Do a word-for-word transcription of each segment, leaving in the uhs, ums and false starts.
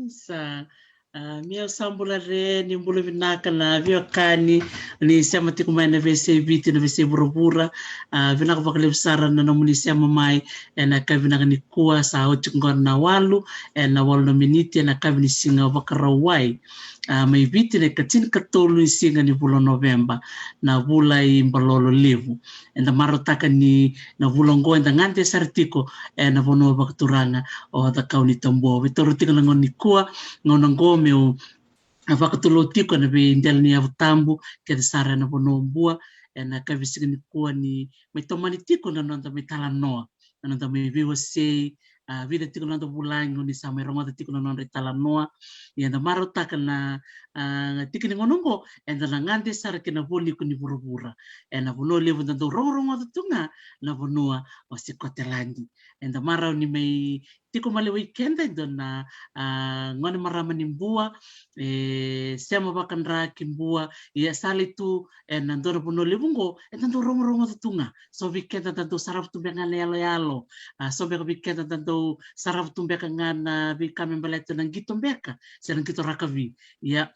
Sa, a, meu sa bula re, ni bula vinaka na veiwekani, ni sema tiko mai na veiyasai Viti, na veiyasai vuravura. A, vinaka vakalevu sara na nomuni sema mai ena ka vinaka nikua, sa oti qo na walu, ena walu na miniti, ena ka vinisiga Vakarauwai. A, mai Viti na ikatinikatolu ni siga ni vula o Noveba, na vula i Balolo Levu. Eda marautaka ni na vula oqo eda gade sara tiko ena vanua vakaturaga o Cakaunitabua. Veitauri tiko na gauna nikua, gauna oqo meu vakatulou tiko ena veidela ni yavu tabu kece sara ena vanua o Bua, ena ka vinisiga nikua ni mai tomani tiko na noda mai talanoa, na noda mai veiwasei, a, vica tiko na noda vulagi o ni sa mai rogoca tiko na nodra italanoa. Ia eda marautaka na, a, tiki ni gauna oqo eda na gade sara kei na vualiku ni vuravura. Ena vanua levu eda dau rogorogoca tu ga na vanua o Sikoteladi. Eda marau ni mai tiko maliwai keda e dua na, a, gone marama ni Bua, e sema vakadra ki Bua, ia sa lai tu ena dua na vanua levu oqo eda dau rogorogoca tu ga. So vei keda da dau sarava tu beka ga na iyaloyalo. A, so beka vei keda da dau sarava tu beka ga na veika me baleta na qito beka se na qito rakavi. Ia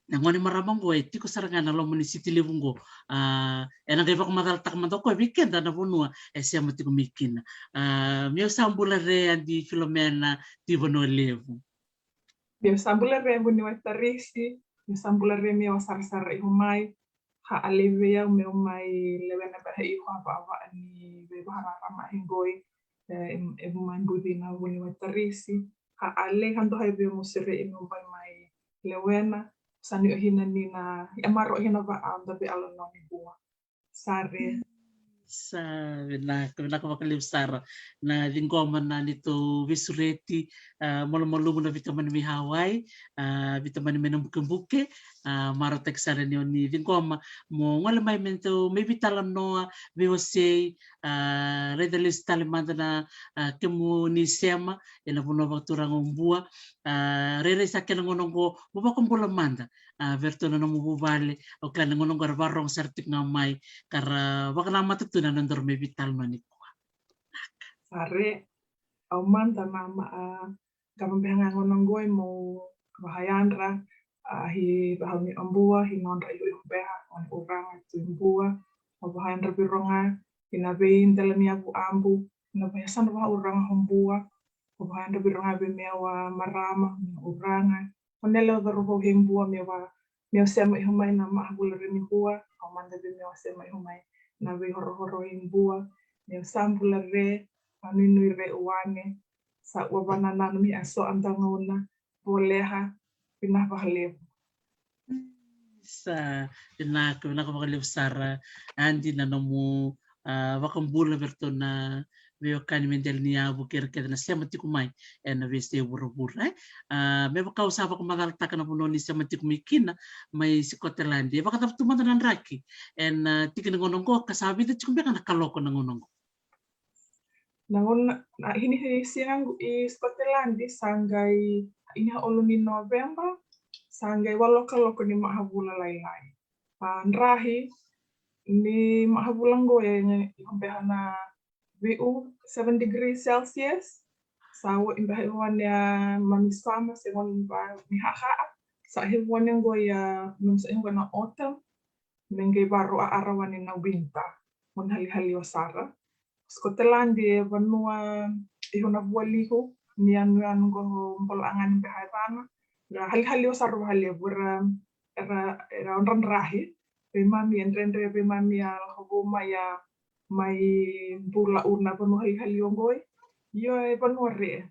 na gone marama oqo e tiko sara ga na loma ni siti levu oqo. A, ena qai vakamacalataka mada o koya vei keda na vanua e sema tiko mai kina. A, meu sa bula re Adi Filomena Tivanualevu. Meu sa bula re vuniwai Tarisi. Meu sa bula re meu a sarasara iho mai. Ka a lei vei au meu mai lewena bera iko a vaavaa ni veivakararama e qoi. E, e, e mai bucina vuniwai Tarisi. Ka a lei ka doha e vei au meu serei meu mai lewena. Sa ni o hina ni na, e maro o hina vaa da veialo na ni Bua. Sa re. Sa vinaka, vinaka vakalevu sara na ciqoma na neitou veisureti, a, malumalumu na veitamani mai Hawaii, a, veitamani mai Nabukebuke, a, marautaki sara ni o ni ciqoma mo gole mai me tou mai veitalanoa, veiwasei, a, raica lesu tale mada na, a, kemuni sema ena vanua vakaturaga o Bua, a, rairai sa kena gauna oqo mo vakabula mada, a, vei iratou na nomu vuvale, au kila na gauna oqo era vakarorogo sara tiko ga mai, ka ra vakanamata tu na nodaru mai veitalanoa nikua. Sare, au mada mama, a, qai vabea ga gauna oqo mo vakayadra, a, hi vahau ni o Bua, hi nodra iho iho bea, o ni uraga tu i Bua, mo vakayadra vei ro ga, hi na veidela ni yavu abu, hi na vayasana vakauraga ho Bua, mo vakayadra vei ro ga vei meu a marama, meu uraga, o ni lewa cauravou hei Bua, meu va, meu sema iho mai na mahavula re ni Bua, au mada vei meu a sema iho mai na veihorohoro i Bua, meu sa bula re, a nuinui re uane, sa ua vanananu mi a so a dagauna, voleha, vinaka vakalevu. Sa vinaka, vinaka vakalevu sara, Adi, na nomu, a, vakabula vei iratou na veiwekani mai dela ni yavu kei ira kece na sema tiko mai ena veiyasai vuravura, e. A, me vaka au sa vakamacalataka na vanua ni sema tiko mai kina, mai Sikoteladi. E vakacava tu mada na draki ena, a, tiki ni gauna oqo, ka sa vica tiko beka na kaloko na gauna oqo? Na gauna, na hini he siga qu i Sikoteladi, sa qai hini ha olu ni Noveba, sa qai walokaloko ni mahavula lailai. A, drahi ni mahavula qo e, e beha na vi'u seven degrees Celsius. Sa o i beha i wane a mami summer, se wane ba ni haha. Sa he wane qo ia, mami sa he wane autumn. Me qai varo a ara wane na winter. Mo ni halihali o sara. Sikoteladi e vanua iho na vua lihu, ni yanuyanu qo bolo agani beha e vana. Ra halihali o sara vahalevu, era, era, era odradrahi. Vei mami e dredre, vei mami a lako vou mai a mai bula una vanua halihali oqoi. Io, e vanua re.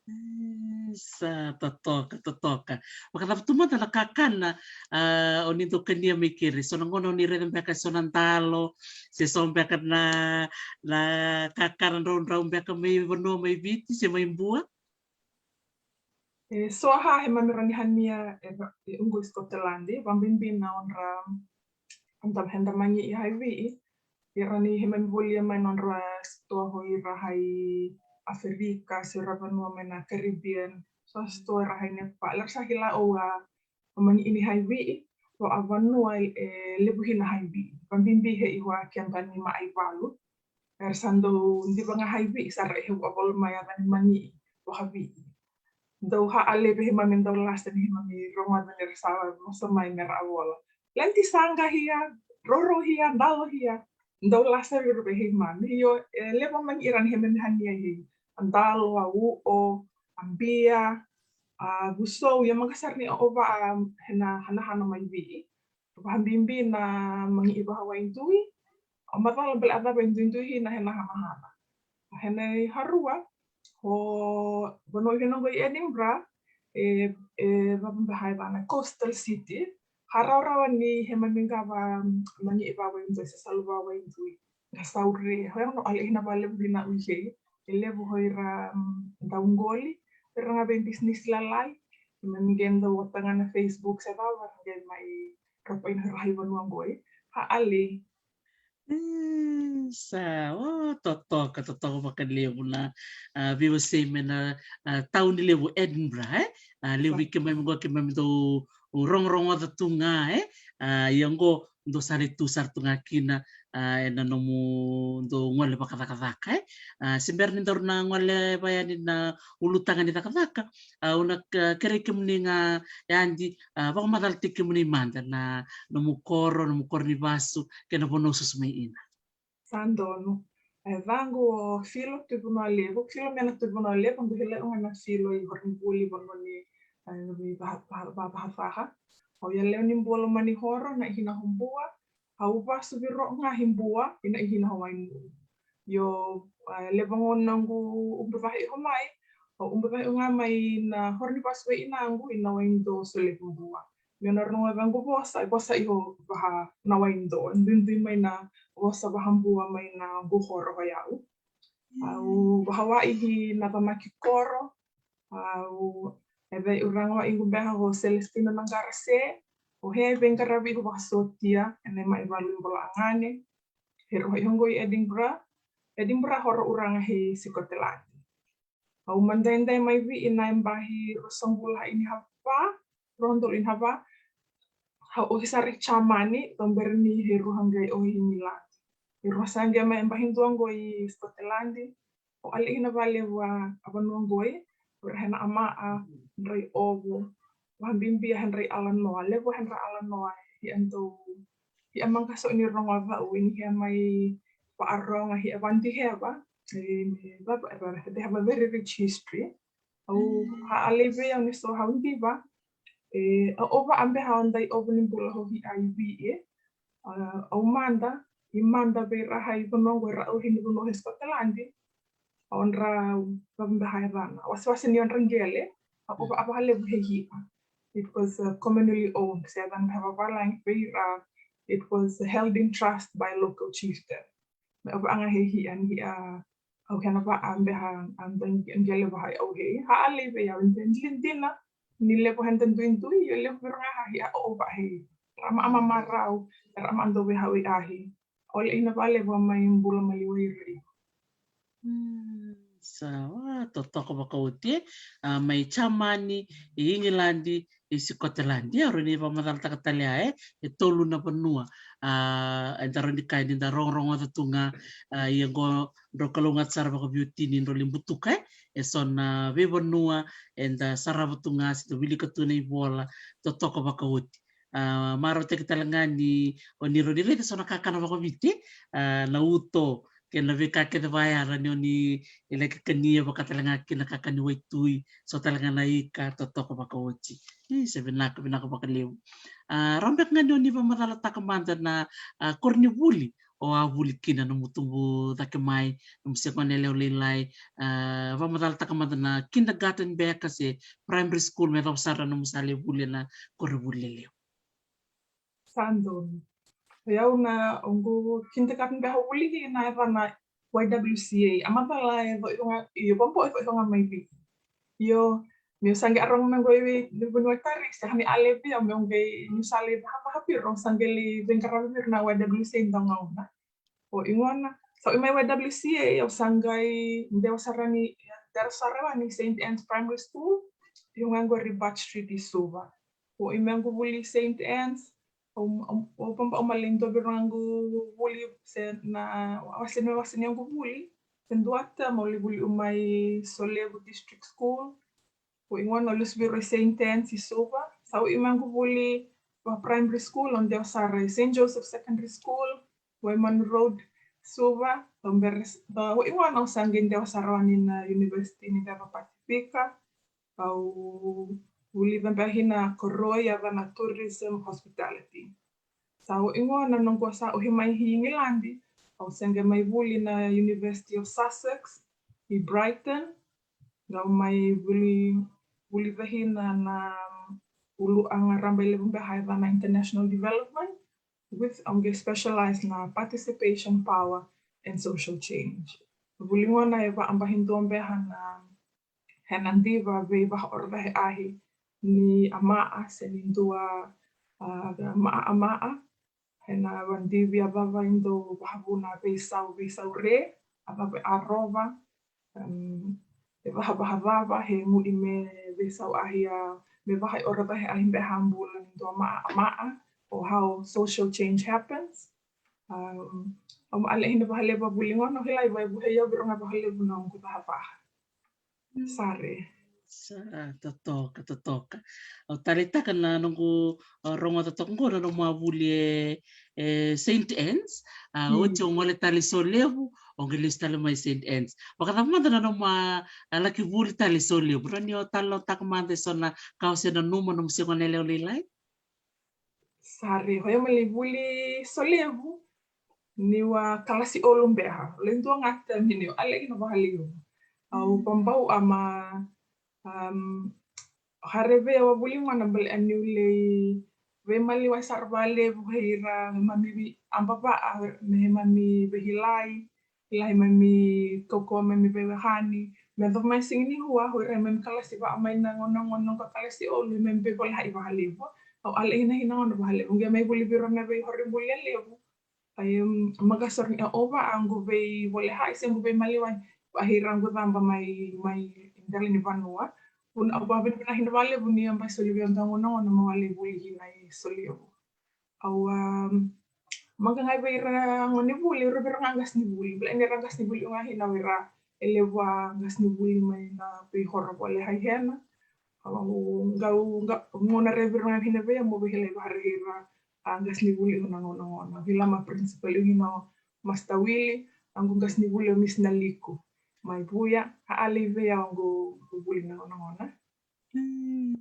Mm, sa totoka, totoka. Vakacava tu mada na kakana, a, o ni dau kania mai keri? So na gauna o ni raica beka so na dalo, se so beka na, na kakana draudrau beka mai vanua mai Viti, se mai Bua? E so ha he mami rani hania e, e uqo i Sikoteladi, vabibi na odra, odra heda magi i hai Vii, e rani he mami volia mai na odra sitoa ho ira hai Aferika, se ira vanua mai na Caribbean, so sitoa ira hai Nepal, era sa kila o a magi ini hai Vii, o a vanua e levu hina hai Vii, vabibi he iho a keda ni ma ai valu, era sa dau diva ga hai Vii, sa ra he ua vola mai a vani magi i vaka Vii. Dau ha a levi he mami dau lasa ni he mami rogoca ni ra sa mosa mai me ra a vola. Lenti saga hia, roro hia, dalo hia. Dau lasa vei ira vei he mami. Io, e levu magi ira ni he mami hania hei. A dalo, a uo, a bia, a vusou, ia maga sara ni o va a hena hanahana mai Vii. Vabibi na magi i vahawaidui. O macala bele a cava e duidui hina hena hanahana. Hena i harua, o vanua i hina qo i Edinburgh, e, e vavabahai vana coastal city. Ka rawarawa ni he mami qava magi i vahawaidui, se salu vahawaidui. Ka sauri, ho ya no ale hina valevu hina uisei. E levu ho ira, mm, dau qoli, ira ga vei business lalai. Mami qai dau ota ga na Facebook se vava, qai mai ropa ina ira hai vanua qoi. Ha ale. Mm, sa, o, totoka, totoka vakalevu na, a, veiwasei mai na, a, tauni levu Edinburgh, e? A, levu i keimami qo keimami dau rogorogoca tu ga, e? A, ia qo dou sa lai tu sara tu ga kina, a, ena nomu dou gole vakacakacaka, e? A, se bera ni daru na gole va yani na ulutaga ni cakacaka, a, au na kerei kemuni ga, e Adi, a, vakamacalataki kemuni mada na nomu koro, nomu koro ni vasu, kei na vanua susu mai ina. Sa donu. E, vaqo o Filo Tuivanua Levu, Filomena Tuivanua Levu, qo hila ga na Filo i Horonivuli, vanua ni, e, Vavahafaha. O ia lewe ni Bua Lomanihoro, na i hina ho Bua, au vasu viro ga hi Bua, ina i hina ho Waimui. Io, e, levu ga na qu ubu vahi ho mai, o ubu vahi ga mai na horo ni vasu vei ina qu, ina Waido Solevu Bua. Io na rogoca qo vosa, e vosa io vaha na wai do, duidui mai na vosa vaha bua mai na qo horo o yau. Au vaha wai hi na tamaki koro, au e vei uraga wai qo beha o Celestino Naqara se, o he veiqaravi iko vakasotia, e na mai valu i bola agane, he roho i hongo i Edinburgh, Edinburgh horo uraga he Sikoteladi. Au madaidai mai vi i na e bahi rosagula ini hava, rondol ini hava, au ohi sara i Jamani, tau bera ni he rua haqai ohi i Miladi. He rua saqai mai e bahi dua qo i Scotland, au ale ina vale vua a vanua qoi, vura hena ama a drai ovo, vabibia hedra i alanoa, levu hedra alanoa, i anto, i a maqaso ini rogoca u, ini he mai vaaroga, he a vadi heva, e, they have a very rich history. Au a alei vei au ni so hau diva, e, a ova a beha o dai ova ni bula ho hi a i vi e, a, au mada, i mada vei raha i vanua qo e ra au hini vanua he Scotland, a odra vavabehai rana. Wasewase ni odra qele, a ova a vakalevu he hia. It was uh, communally owned, se dan hava valangi vei ra, it was held in trust by a local chieftain. Me ova anga he hia ni a au hena va a beha a dan qele vahai au he ha a lei vei au in dan dina ni levu henda duidui, io levu viro ga ha hia a ova he. Rama ama marau, rama ando vei hau i ahi. Ole ina vale va mai bula maliwai rai. Sa wa totoka vakaoti, a, mai Jamani, i Igiladi, i Sikoteladi. Ia, rau ni vakamacalataka tale a, e, e tolu na vanua. A, e da rau ni kai ni da rogorogoca tu ga, a, ia qo drau kalougata sara vakaviutini drau li butuka, e, e so na veivanua, e da sarava tu ga, se da wilika tu na ivola, totoka vakaoti. A, marautaki tale ga ni o ni rau ni raica so na kakana vakaviti, a, na uto, kei na veika kece vakayara ni o ni laki kania vaka tale ga kina kakani waitui, so tale ga na ika totoka vakaoti. I, se vinaka, vinaka vakalevu. A, rau beka ga ni o ni vakamacalataka mada na, a, koronivuli, o a vuli kina nomu tubu cake mai, nomu se gone yalewa lailai, a, vakamacalataka mada na kindergarten beka se primary school me cava sara nomu sa lai vuli ena koronivuli lelevu. Sa donu. O yau na oqu kindergarten beka au vuli kina e va na Y W C A. A macala e vo i hoga, i vambo e vo i hoga mai vi. Io, meu sa qai aroga mai qo i vei ni vanua e tari, se hani a levi au meu qai niu sa lai vaha vaha viro, au sa qai lai veiqaravi viro na Y W C A dau gauna. O i gona, sa u i mai Y W C A, au sa qai dewa sara ni, dewa sara ni Saint Anne's Primary School, i hoga qori Butt Street i Suva. O i mai qu vuli Saint Anne's, o, o, o pamba o malin dobi rangu vuli se na, wase ni, wase ni qu vuli, se duata, mo li vuli u mai Solevu District School, o i gona o lesu viro i Saint Anne's i Suva, sa o i mai qu vuli va primary school, o dewa sara i Saint Joseph Secondary School, Waimanu Road, Suva, o bere, o i gona o sa qai dewa sara wani na University ni Veva Pacifica, au vuli vabea hina koroi a va na tourism hospitality. Sa o i gona noqu sa o hi mai hi Igiladi, au sa qai mai vuli na University of Sussex, i Brighton, qau mai vuli, vuli vahina na ulu a ga raba i levu bea ha e va na international development, with au qai specialize na participation power and social change. Vuli gona e va a bahi dua bea ha na, he na diva vei vaha oro vahe ahi ni a maa se ni dua a maa a maa. He na vadivi a vava i dau vahavuna veisau, veisau re, a vava a rova, um, e vaha vaha vava, he mui me veisau ahi a, me vaha i ora vahe ahi be ha bula ni dua maa a maa, o how social change happens. Um, o ma ale hina vaha levu a vuli gona, o hilai vai vuhe i au viro ga vaha levu na oqu vaha vaha. Sare. Sa, totoka, totoka. Au taleitaka na noqu, a, rogoca toka qo na nomu a vuli e, e Saint Anne's. A, oti o gole tale i Solevu, o qai lesu tale mai Saint Anne's. Vakacava mada na nomu a laki vuli tale i Solevu? Rau ni o talanoataka mada e so na ka o se nanuma nomu se gone yalewa lailai? Sare, o yau mai lai vuli Solevu, niu a kalasi olu beha, lai dua ga taimi niu a lai na vaha lai olu. Au vabau a ma, um, hare vei au a vuli gona bale a niu lai veimaliwai sara vakalevu vei ira mami abavaa, me mami veihilai, hilai mami kaukauwa mami veiwekani. Me yacova mai na siga nikua, o ira mami kalasi va mai na gauna, gauna ga kalasi olu, mami veivolehai vakalevu. Au a lei hinahina gauna vakalevu qai mai vuli vei ira na veihorobuli lelevu. Ai, maka sara ni a ova a qu veivolehai se qu veimaliwai. Vahira qu caba mai, mai dela ni vanua. Vuna au vavinavinaka vakalevu ni a bai soli vei au dua na gauna, gauna meu a lei vuli kina i Solevu. Au a maka ga vei ira gonevuli, ira vei ira ga qasenivuli. Vei ira qasenivuli, au ga hina vei ira e levu a qasenivuli mai na veihoro volehai hena. Au qau, qau, gauna re vei ira ga hina vei au mo veihilai vahara ira a qasenivuli ena gauna, gauna. Vila ma principal, io, hina o Master Willie, a qu qasenivuli o Miss Naliku. Mai Vuya, a a lei vei au a qu vuli na gauna, gauna. Mm,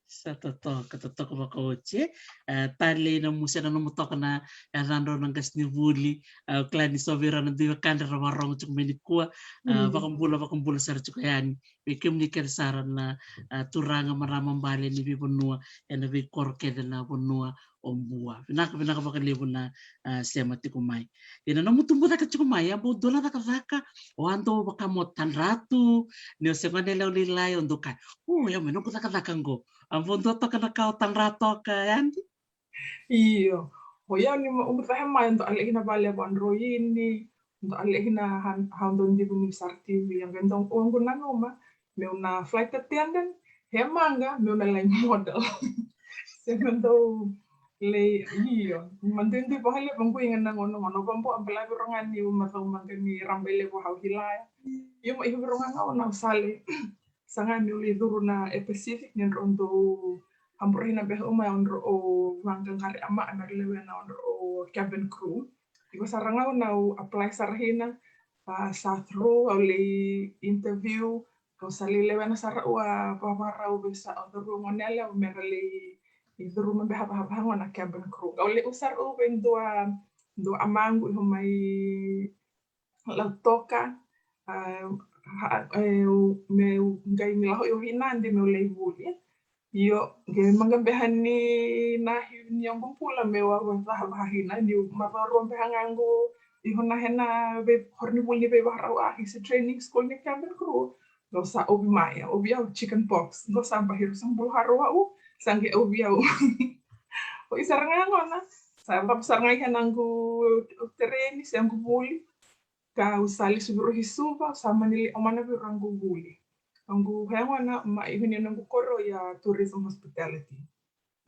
sa totoka, totoka vakaoti. E, talei na musu ena nomu toka na yacadrau na qasenivuli. E, au kila ni so vei ira na dui wekadra ra vakarogo tiko mai nikua. E, vakabula, vakabula sara tiko yani vei kemuni kece sara na, e, turaga, marama bale ni veivanua ena veikoro kece na vanua o Bua. Vinaka, vinaka vakalevu na, e, sema tiko mai. Ia na nomu tubu cake tiko mai, a bau dua na cakacaka o a dau vaka mo tadra tu, ni o se gone yalewa lailai o dau kaya, o, ia me noqu cakacaka qo. A bau dua toka na ka o tadra toka, Yadi? Io. O yau ni ma, au cahe mai, au dau a lei hina vale vakadroini, au dau a lei hina, au dau divu ni sara T V, au qai dau, au qu nanuma meu na flight attendant, he maqa meu na lai model. Se meu dau lei, io, ma duidui vakalevu qu iga na gauna, gauna. Au vabau, au balavu roga ni au macau maqa ni raba i levu au hilaya. Io, ma io roga gauna au sa lei saga meu lei curu na Air Pacific, ni drau dau, a bau rai na beha uma, drau vaqaqari ama, a me ra lewena drau cabin crew. Iko sara gauna au apply sara hina, a, sa through, au lei interview, au sa lei lewena sara au a vavarau vei sa au curu gone yalewa me ra lei curu me beha vahavaha gauna cabin crew. Au lei u sara au vei dua, dua amaqu iho mai Lautoka, a, a, e, meu qai ni laho i Hinadi meu lei vuli. Io, qai maqa beha ni na hi ni oqu bula meu a vahavaha hina, ni mavarua beha ga qu iho na hena vei, horo ni vuli ni veivakarau a, he's a training school ni cabin crew. Qau sa ovi mai, ovi au chicken pox. Qau sa bahira sa bula harua u, sa qai ovi au. O i sara ga gona, sa cava sara ga i hena qu tereni, se qu vuli. Ka au sa lesu vei rau i Suva, au sa mani lei omana vei rau qu vuli. Qu hea gona ma i huni na qu koro ia tourism hospitality.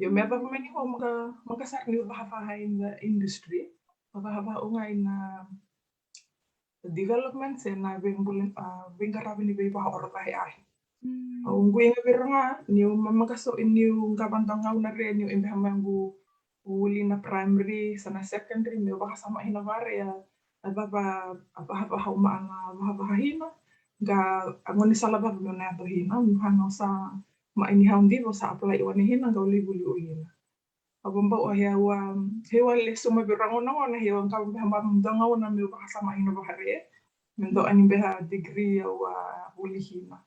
Io me cava mai ni ho maka, maka sara ni vahavaha in the industry. Vahavaha o ga ina development se na veibula, a, veiqaravi ni veivakaoro vahe ahi. Au qu iga vei rau ga, niu mamaka so, niu qava dua gauna re, niu e beha mai qu vuli na primary, sa na secondary, meu vakasama hina vare, a, a vava, a vahavaha uma a ga vahavaha hina, ga a gone sala vava meu na yaco hina, meu haga sa ma ini hau divo sa apply wane hina, ga u lei vuli u hina. A vabau a hewa, hewa lesu mai vei rau gona gona, hewa ga vabau hama dua gauna meu vakasama hina vahare. Me dua ani beha degree au a vuli hina.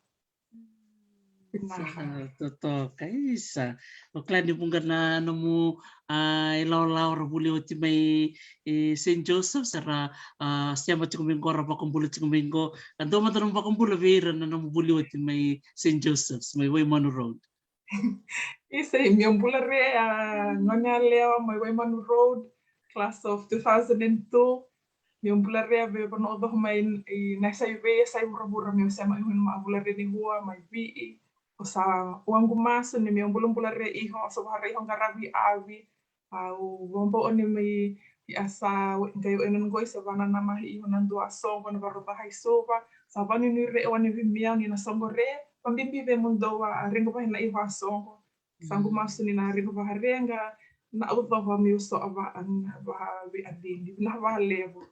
Sa totoka, isa. O kila ni vuqa na nomu a ilawalawa ra vuli oti mai i Saint Joseph, sa ra a sema tiko mai qo, ra vakabula tiko mai qo. Ka dua mada nomu vakabula vei ira na nomu vuli oti mai Saint Joseph's, mai Waimanu Road. Isa, i meu bula re a gone yalewa mai Waimanu Road, class of two thousand and two. Meu bula re a vei vanua o coho mai i na sa i vei sa i vuravura, meu sema i huna ma a vula re ni hua mai Vii. O sa uagu masu ni meu bulabula re iho, o sa vahara iho qaravi avi. Au vabau ni mai i a sa qai o ena qoi sa vananama hi iho na dua a soqo na varovaha i Suva. Sa vanunui re o ni vimiau ni na soqo re, vabibi vei mudou a rega vahi na iho a soqo. Sa qu masu ni na rega vaharega na au cova meu so a va a na vaha vei a dini na valevu.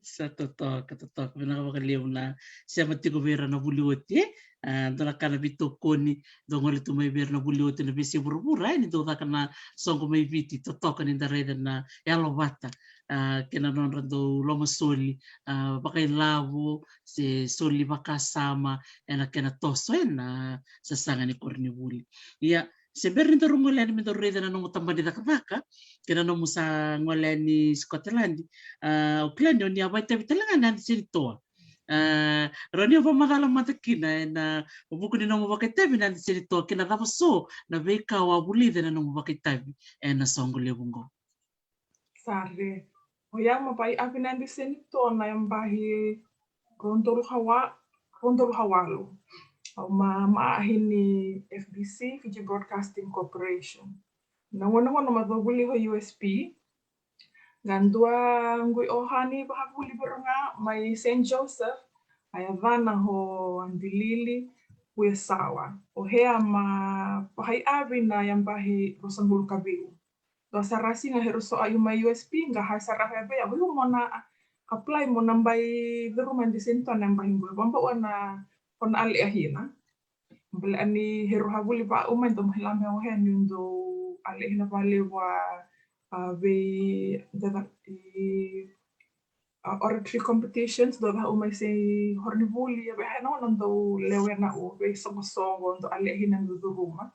Sa totoka, totoka. Vinaka vakalevu na sema tiko vei ira na vuli oti, e? A, dua na ka na veitokoni, dou gole tu mai vei ira na vuli oti na veisei vuravura, e, ni dou caka na soqo mai Viti, totoka ni da raica na yalovata, a, kei na nodra dou lomasoli, a, vakailavo, se soli vakasama, ena kena toso, ena sasaga ni koronivuli. Ia, Se bera ni daru gole yani me daru raica na nomu tabana ni cakacaka kei na nomu sa gole yani Scotland, a, au kila ni o ni a vakaitavi tale ga na Adi Senitoa. A, rawa ni o vakamacala mada kina ena vuku ni nomu vakaitavi na Adi Senitoa kei na cava so na veika o a vulica ena nomu vakaitavi ena soqo levu oqo. Sare. O yau ma vaiavi na Adi Senitoa na yabahi rua udolu ka wa, rua udolu ka walu. Au ma, ma ahi ni F B C, Fiji Broadcasting Corporation. Na gauna gauna ma covuli ho U S P. Ga dua qu i ohani vakavuli vei ira ga mai Saint Joseph, a yacana ho Adi Lili Uyasawa. O hea ma vakaiavi na yabahi rua sagulu ka viu. Dua sara siga heru so a iu mai U S P, ga hai sara hea vei au, iu mo na apply mo na bai curuma Adi Senitoa na yabahi qo. Vabau a na ko na alea hina. Bale ani heru ha vuli va uma ento mo hila me o hea ni dou alea hina valevu a, a vei dada i a oratory competitions, dou caka uma i se horo ni vuli, a vei hena ona dou lewena u vei soqosoqo, dou alea hina dou curuma.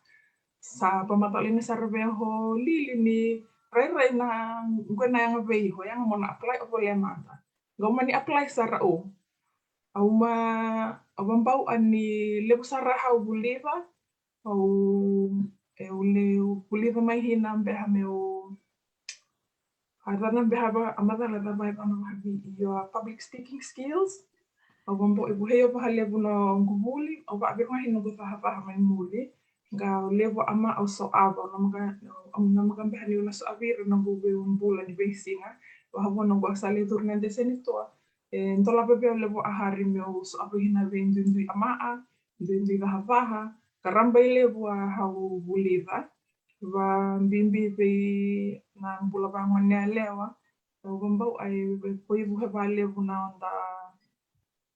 Sa vakamacala ina sara vei ho Lili ni rairai na qo na yaga vei ho yaga mo na apply o volea mada. Qau mani apply sara o. Au ma, au vabau ani levu sara hau vulica, au, eu le vulica mai hina beha meu A cana beka a macala cava e cana vakavi io a public speaking skills. Au vabau e vuhei au vakalevu na noqu vuli, au vakaviruga hina noqu cakacaka mai muri. Qau levu ama au so ava, au namaka, au namaka beka niu na so avira noqu veibula ni veisiga. Vakavo noqu a sa le curu na desenitoa. E dolava vei au levu a hari meu so ava hina veiduidui ama a, duidui cakacaka. Ka raba i levu a hau vulica. Vabibi vei na bula vagone yalewa, au vabau ai vei koivu he valevu na oda,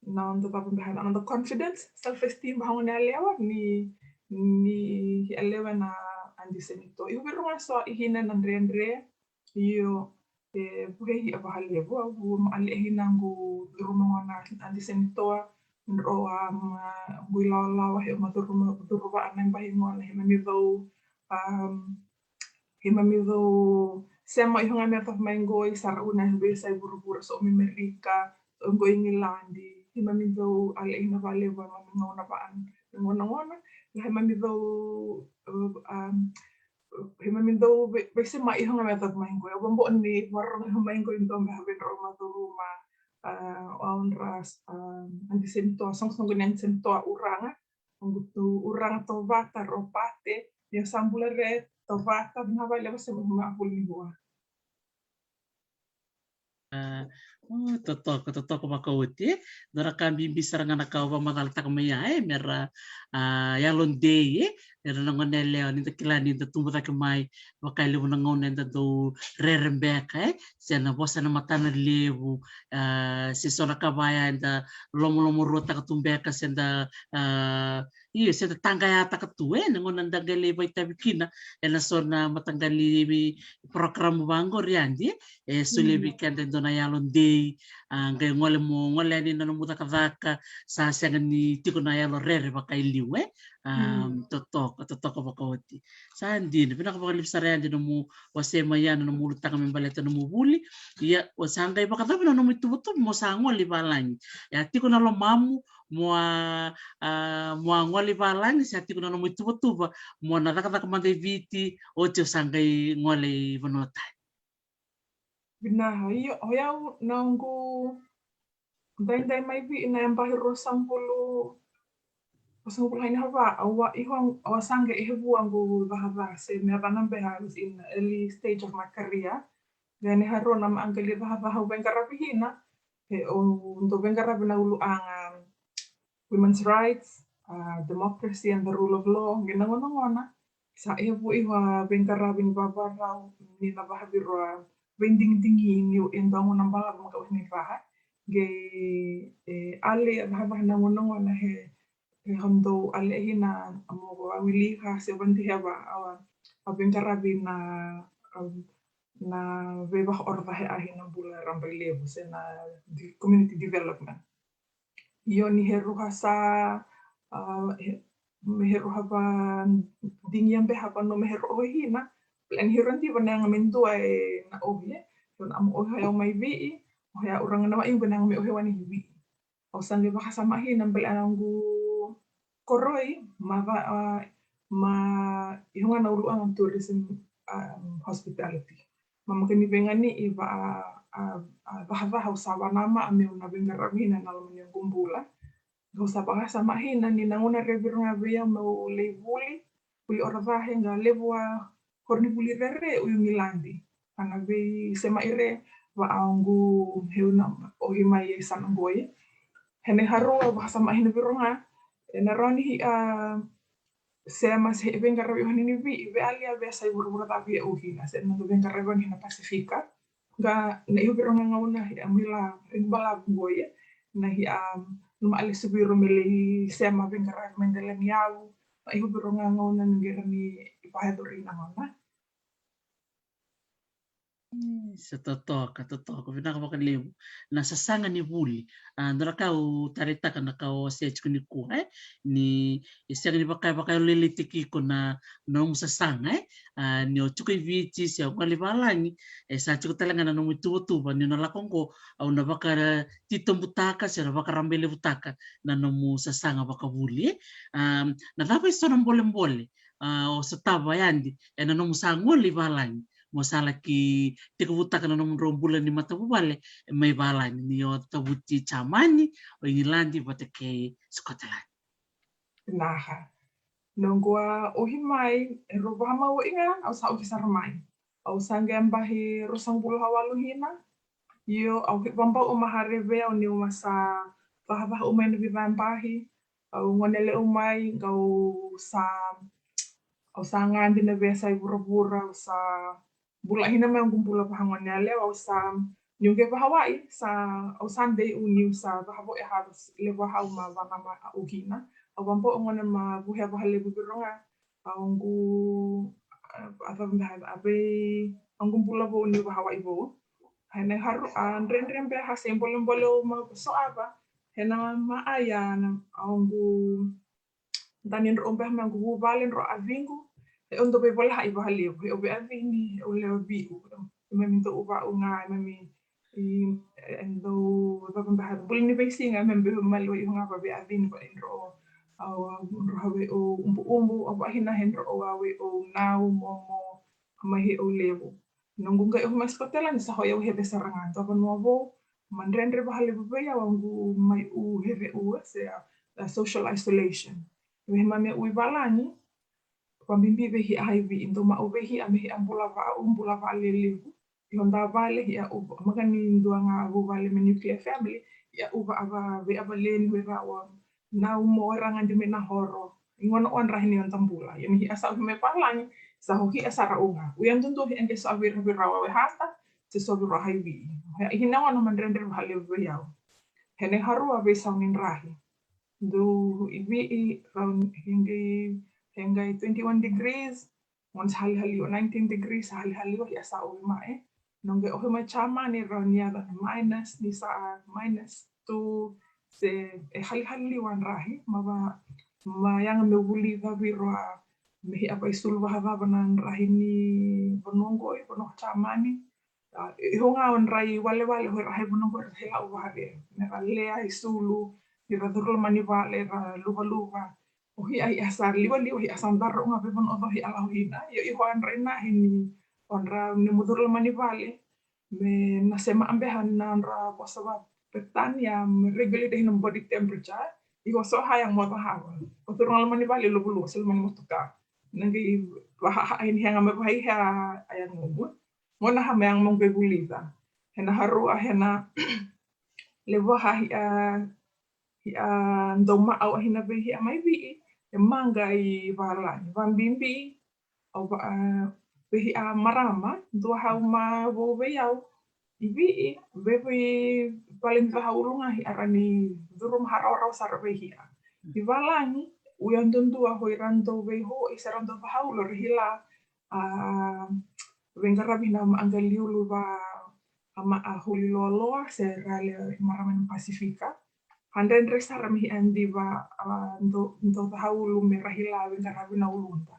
na oda vabibihana, na oda confidence, self esteem vagone yalewa ni, ni yalewa na andisenito. Iu vei rua so i hina na dredre, io, e vuhei a valevu, au vua ma ale hina qu duruma gona andisenito, dro a ma qu ilawalawa he ma duruma, duruvaa na bahi gona he ma mi vau, um, Hima mi dou sema iho ga me tafa mai qoi, sara una he veiyasai vuravura, so o mai Merika, so qoi Igiladi. Hima mi dou ale ina valevu, hima mi gauna vaa, gauna gona. Hima mi dou, um, hima mi dou vei, veisema iho ga me tafa mai qoi. Au vabau ni varo iho mai qoi dou me have dro ma duruma, uh, o audra, um, andisenito, soqosoqo ni andisenito uraga. Noqu tu uraga Tovata, Ropate, ni sa bula re Tovata, vinaka vakalevu se mai vuli vua. A, o, totoka, totoka vakaoti, e. Dua na ka bibi sara ga na ka au vakamacalataka mai ya, e, mera, a, yalodei, e, era na gone yalewa, ni da kila ni da tubu cake mai, vaka e levu na gauna eda dau rere beka, e, se na vosa na matana levu, a, se so na ka vaya eda lomolomaruataka tu beka, se da, a, io, se da taqayataka tu, e, na gauna da qai lai vakaitavi kina ena so na mataqali program vaqori, Adi, e solia vei keda e dua na yalodei, a, qai gole mo, gole yani na nomu cakacaka, sa sega ni tiko na yalo rere vaka e liu, e. A, totoka, totoka vakaoti. Sa dina, vinaka vakalevu sara ya, Adi, nomu wasea mai ya na nomu ulutaga me baleta nomu vuli. Ia, o sa qai vakacava na nomu ituvatuva mo sa gole i valagi? E a tiko na lomamu mo a, a, mo a gole i valagi, se a tiko na nomu ituvatuva mo na cakacaka mada i Viti, oti o sa qai gole i vanua tani? Vinaka, io, o yau na noqu daidai mai Viti na yabahi ruasagavulu, ruasagavulu ka va, au a, iho, au a sa qai, e, vua qu cakacaka se me yacana beka, I was in the early stage of my career. Qai ni harua na maqali cakacaka au veiqaravi hina, e, au dau veiqaravi na uluaga women's rights, a, democracy and the rule of law, qai na gonagona. Sa e vua iho a veiqaravi ni vavarau, ni na vahavirua veidigidigi niu e dau gona balavu maka ni vaha. Qai, e, ale a vahavaha na gonagona he, he hau dau ale hina mo a wilika se vadiheva a, a veiqaravi na, a, na veivakaorotahe a hina bula rabailevu se na de-, community development. Io ni he ruha sa, a, he, me heru hava digia be hava no me heru ohi na plan heru anti vana nga me dua e na ohi e. Heru na amo ohi au mai vii, ohi au ranga na mai iu vana nga me ohi wani vii. Au sa qai vakasama hina bale a noqu koroi ma va, a, ma iho ga na uluaga tourism, um, hospitality. Ma maka ni vegani i va a, a, a, vaha vaha au sa vanama a meu na vegaravi hina na loma ni oqu bula. Au sa vakasama hina ni na gauna revi roga vei au meu lei vuli, vuli ora vahe ga levu a horo ni vuli rere u Igiladi. Ana vei sema ire va a oqu heu na ohi mai e sana goi. Hene harua vakasama hina viro ga e na rawa ni hi a sema se vei qaravi oha ni vii vei alia vei a sai vuravura cavi e uhina se na vei qaravi oha ni na Pasifika. Ga na iho viro ga gauna hi a mila ring balavu goi e na hi a numa ale suviro me lei sema vei qaravi mai dela ni au. Na iho viro ga gauna ni gera ni vahedori na gauna. Sa totoka, totoka vinaka vakalevu. Na sasaga ni vuli. A dua na ka au taraitaka na ka o se tiko ni kua e ni e sega ni vaka vaka lelei tiki iko na nomu sasaga e a ni o tiko i Viti se o gole i valagi. E sa tiko tale ga na nomu ituvatuva ni na lako oqo au na vakatitobutaka se na vakarabailevutaka na nomu sasaga vakavuli e. A na cava e so na bolebole a o sotava yadi e na nomu sa gole i valagi mo sa laki tekivutaka na nomudrau bula ni matavuvale mai valagi ni o tavuti Jamani, o Igiladi vata kei Scotland. Naha noqu a ohi mai e rau vahamau iga au sa ohi sara mai. Au sa qai bahi rosagapulu hawalu hina. Io au vabau uma hare vei au ni uma sa vahavaha uma ina vivabahi. Au gone le'u mai qau sa au sa gadi na vesa i vuravura au sa bula hina mai oqu bula vahagone a lewa au sa niu qai vahawai sa au sa dei u niu sa vahavo e hau levu a hau ma vanama a ukina. Au vabau gone ma vuhea vahalevu viroga a oqu a cava me hau a vei oqu bula vou niu vahawai vou. Hena haru a dredre be ha se bolebole au ma soava hena ma aya na a oqu dani dro o beha me oqu vuvale dro a viqu. E o dou veivolahai vahalevu e o vei a vini e o lewa viu e mami dou va'u ga e mami i e dou vava beha buli ni veisiga e mami beha mali wa iho ga vavei a vini va e dro o au dro ha vei o ubu ubu a vahina he dro o a vei o nau momo a mai he o levu. Noqu qai ohi mai Scotland sa hoi au heve sara ga dua vanua vou ma dredre vahalevu vei au a qu mai u heve u se a social isolation. Vehi ma me u i valagi vabibi vei hia a ivi i dou ma u vei hia me hia bula va u bula va lelevu. I hoda vale hia u maka ni dua ga vuvale me nuclear family hia u va ava vei ava leni vei va ua na u mo era ga di me na horo. I gona o andrahi ni oda bula ia me hia sa u hi me valagi sa ho hia sara u ga u ia dudu hia qe so a vira vira wa we hata se so vira ha ivi. Hia i hina gona ma dredre vahalevu vei au. Hena i harua vei sau ni drahi dou i vii rau hia qai hia qai twenty one degrees. Gona sa halihaliwa nineteen degrees sa halihaliwa hia sa ohi mai. Noqu ohi mai Jamani rau ni yaca na minus ni sa minus two se e halihaliwa drahi ma va ma yaga me vulica viro a me hia vaisulu vahacava na drahi ni vanua qoi vanua Jamani. Iho ga o drai walewale ho ira hai vanua qoi ra hei lau vahare me ra lea i sulu ni ra curu lomani vale ra luvaluva. O hia hia sa liwaliwa hia sa dara uga vei vanua o hia lau hina io iho a drai na hini o dra ni mucuru lomani vale. Me na sema a beha na dra vosa va Peritania me regulate hina body temperature. Iho so ha yang mo tahava o curu ga lomani vale luvaluva se lomani motoka. Na qai vaha ha hini hega me vaha i hea a yang mo gona ha me yang mo qai vulica. Hena harua hena levu a hia hia dau maau a hina vei hia mai vii e maqa i valagi vabibi. Au va vei hia marama dua hau ma vou vei au i vii vei vei vale ni vahaulu ga hia ra ni curu ma harawarawa sara vei hia. I valagi u ia dudua ho i ra dau vei ho i se ra dau vahaulu ra hila a veiqaravi na maqa liulu va a maqa huli loaloa se ra le marama ni Pasifika. Hadredre sara me hiadi va a dou dou caulu me rahila veiqaravi na uluda.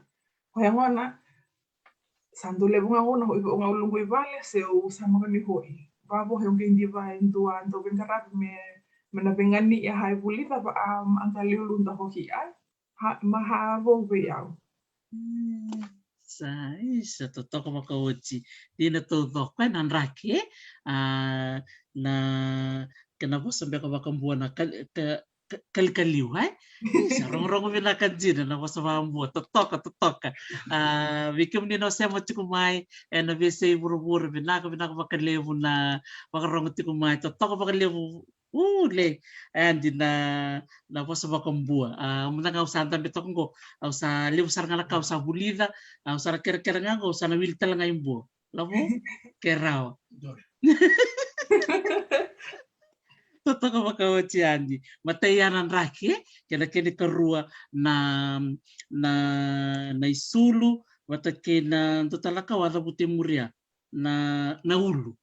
Koya gona sa dou levu ga gona hoi vou ga ulugui vale se u sa maka ni hoi. Vavo he uqei diva e dua dou veiqaravi me me na veiganei a hai vulica va a a qali uluda hohi ai. Ha ma ha vou vei au. Sa isa totoka vakaoti. Dina taucoko e na draki e a na kena vosa beka vakabua na kal- ka- ka- kalikaliu ai. Isa rogorogo vinaka dina na vosa vakabua totoka totoka. A vei kemuni na sema tiko mai e na veisei vuravura vinaka vinaka vakalevu na vakarogo tiko mai totoka vakalevu. Ule e adi na na vosa vakabua a mada ga au sa dabe toka qo au sa levu sara ga na ka au sa vulica au sa na kerekere ga qo au sa na wili tale ga i bua lavo ke rawa. Totoka vakaoti adi matai ya na draki e kena kena karua na na na isulu vata kei na dotala ka au a cavuta e muria na na ulu.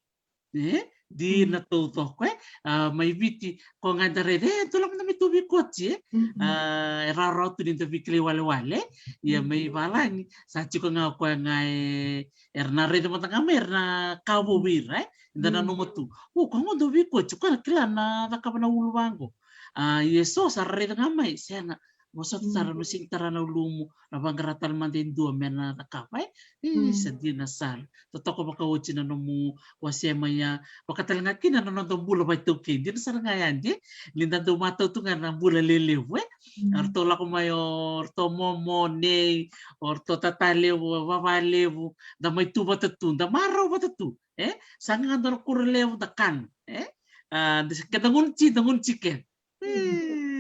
E dina taucoko e a mai Viti ko ga da raica e dua lako da mai tau veikoti e a e rawarawa tu ni da veikilai walewale. Ia mai valagi sa tiko ga o koya ga e era na raica mada ga mai era na ka vou vei ira e da nanuma tu o koya ga dau veikoti o koya na kila na cakava na ulu vaqo. A ia e so sa ra raica ga mai sega vosota sara no sini tara na ulumu na vaqara tale mada e dua me na cakava e. Isa dina sara totoka vakaoti na nomu wasea mai ya. Vaka tale ga kina na noda bula vaitaukei dina sara ga yadi ni da dau matau tu ga na bula lelevu e. A ratou lako mai o ratou momo nei o ratou tata levu vava levu da mai tu vata tu da marau vata tu e. Sa ga ga dua na kura levu da kana e. A da se keda gunu ti da gunu ti keda.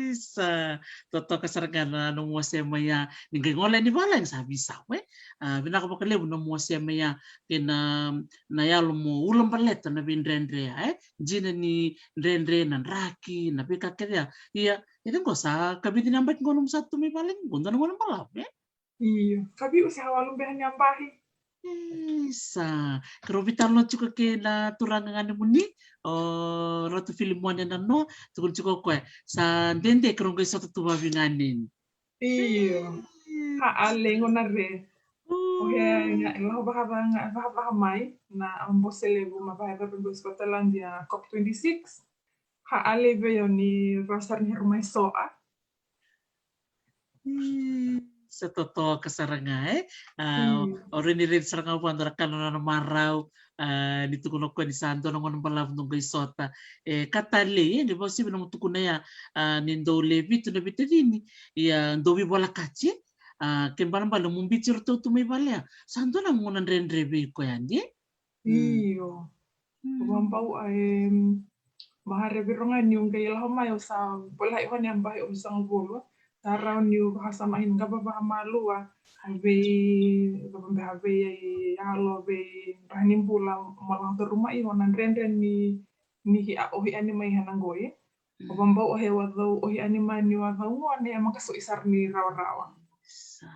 Isa totoka sara ga na nomu wasea mai ya ni qai gole ni valagi sa visau e. A vinaka vakalevu nomu wasea mai ya kei na na yalo mo ula baleta na veidredre ya e. Dina ni dredre na draki na veika kece ya ia e qo sa kavici na yabaki qo nomu sa tu mai valagi qo dua na gona balavu e. Io, kaviu se hawalu beha ni abahi. Isa, karau vitalo na tiko kei na turaga gane muni o Ratu Filimone na no tukuna tiko koya sa dede karau qai sota tu vavi ganeni. Io, ha ale gona re. Ohe ga e laho vahavaha ga vahavaha mai na bose levu ma vahavaha bose Scotland a COP twenty-six. Ha ale vei o ni rau sara ni heru mai soa. Sa totoka sara ga e. A o reni reni sara ga vua dua na kana na marau. A ni tukuna koya ni sa dua na gona balavu dou qai sota. E ka talei e ni vausivi na mo tukuna ya. A ni dou le vitu na vitacini ia dou vivolakati. A ke balabala mo bici ratou tu mai valea sa dua na gona dredre vei koya di. Io. Vabau a e mahare viro ga niu qai laho mai au sa bolai hone a bahi o musagavulu. Sa rau niu vahasama hina ga vavahamalua. A vei vavabe a vei ai alo vei raha ni bula mo laho taruma i hona dredre ni ni hi a ohi ani mai hena qoi. O vabau o he wacau ohi ani mai ni wacau gone e maka soi sara ni rawarawa. Sa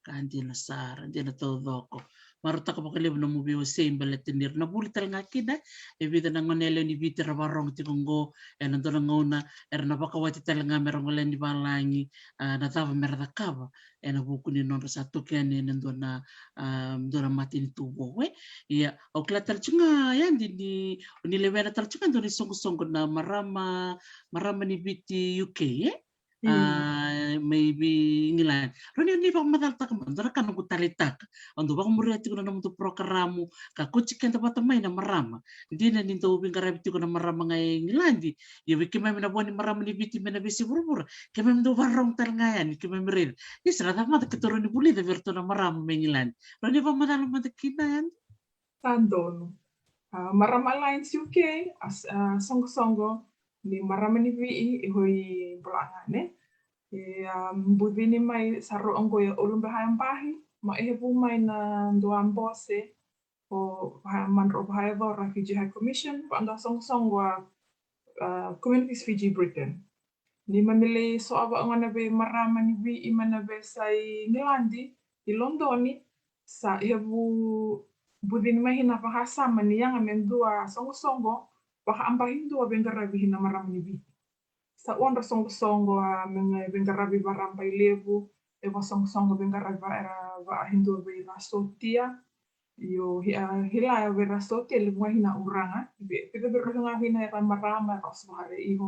ka dina sara dina taucoko. Marautaka vakalevu nomu veiwasei baleta ni ra na vuli tale ga kina e vica na gone yalewa ni Viti ra varogo tiko oqo ena dua na gauna era na vakawati tale ga me ra gole ni valagi. A na cava me ra cakava ena vuku ni nodra sa toki yani ena dua na a dua na matanitu vou e. Ia au kila tale tiko ga yadi ni ni lewena tale tiko ga dua na isoqosoqo na marama marama ni Viti UK e. A mai vei Igiladi rau ni ni vakamacalataka mai dua na ka noqu taleitaka. Au dau vakamuria tiko na nomudou porokaramu ka kauti keda vata mai na marama. Dina ni dau veiqaravi tiko na marama ga e Igiladi. Ia vei keimami na vo ni marama ni Viti mai na veisi vuravura keimami dau vakarorogo tale ga yani keimami raica. Ia sa na cava mada keitou rau ni vulica vei iratou na marama mai Igiladi. Rau ni vakamacala mada kina yani. Sa donu. A, Marama Alliance UK, a, a, soqosoqo ni marama ni vii e hoi bulagane. E a bucini mai sa rau oqo e ulubaha e bahi ma e hevu mai na dua bose o vaha madro o vaha e cora Fiji High Commission vaka dua soqosoqo a a Communities Fiji Britain. Ni mamilei so a vaagona vei marama ni vii mai na veiyasai Igiladi i Lodoni sa hevu bucini mai hina vakasama ni yaga me dua soqosoqo vakaabahi dua veiqaravi hina marama ni vii. Sa odra soqosoqo a me veiqaravi vaRabailevu, e vasoqosoqo veiqaravi vaRa, vaHidua vei ra sotia. Io, hia, hila vei ra sotia levu ga hina uraga, vei, vei, vei, vei, ga hina era marama, era oso vahare iho.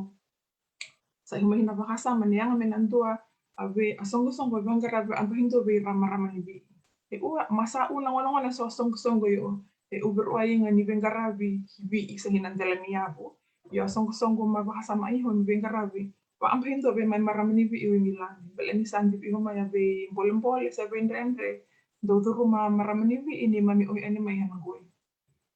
Sa iho mai hina vakasama ni yaga me na dua a vei, a soqosoqo veiqaravi vaHidua vei ra marama ni Viti. E ua, ma sa u na gonagona so a soqosoqo io, e u vei rua iga ni veiqaravi Viti sa hina dela ni yavu. Io a soqosoqo ma vakasama iho ni veiqaravi vaHidua vei mai marama ni Viti u Igiladi. Bele ni sa divi iho mai a vei bolebole, sa vei dredre, dou curu ma marama ni Viti ni mami oi ani mai hena goi.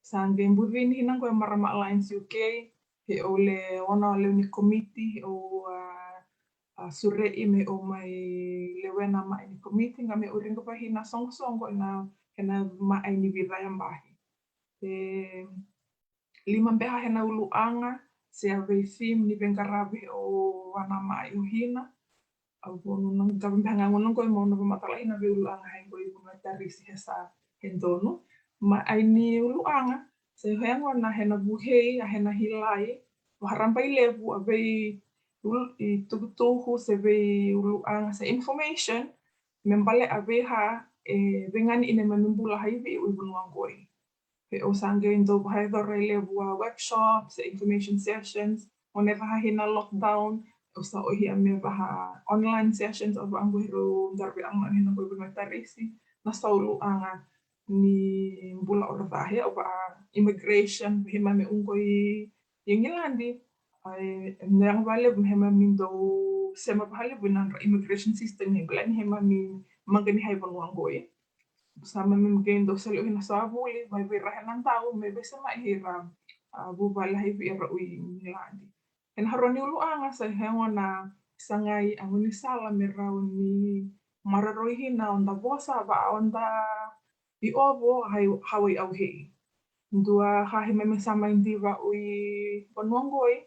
Sa qai bucini hina qo e Marama Alliance U K, he o le ona o lewe ni komiti, he o a, a surei me o mai lewena mai ni komiti, ga me o riga vahi na soqosoqo ena, ena mai ni vica ya bahi. E lima beha hena uluaga, se a vei theme ni veiqaravi o ana mai o hina. Au vonu na gava beha ga gona qo e mau na vamatala ina vei uluaga hai qo i vuna tarisi he sa he donu. Ma ai ni uluaga, se he gona hena vuhei, a hena hilai, vaRabailevu, a vei ul, i tukutuku, se vei uluaga, se information, me bale a vei ha, e vei gani ina mami bula hai vei u i vanua qoi. He o sa qai dau vahayacora e levu a workshop, se information sessions, o ne vaha hina lockdown, o sa o hia me vaha online sessions, o vaha qo hiro daravi anga hina qo i vanua tarisi, na sa uluaga ni bula o ra vahe, o vaha immigration, he mami unqo i Igiladi, ai, e na yaga valevu, he mami dau sema valevu, na immigration system, he bela ni he mami maga ni hai vanua qoi. Sa mami qai dau sele ui na sa vuli, mai vei ra hena dau, me vei sa mai hei ra, a, vuvale hai vei ra ui Igiladi. Ena harua ni uluaga, sa he gona sagai a gaunisala me rau ni maroroi hina o da vosa, va o da i ovo, hai, hawai au hei. Dua ha he mami sa mai diva ui vanua qoi,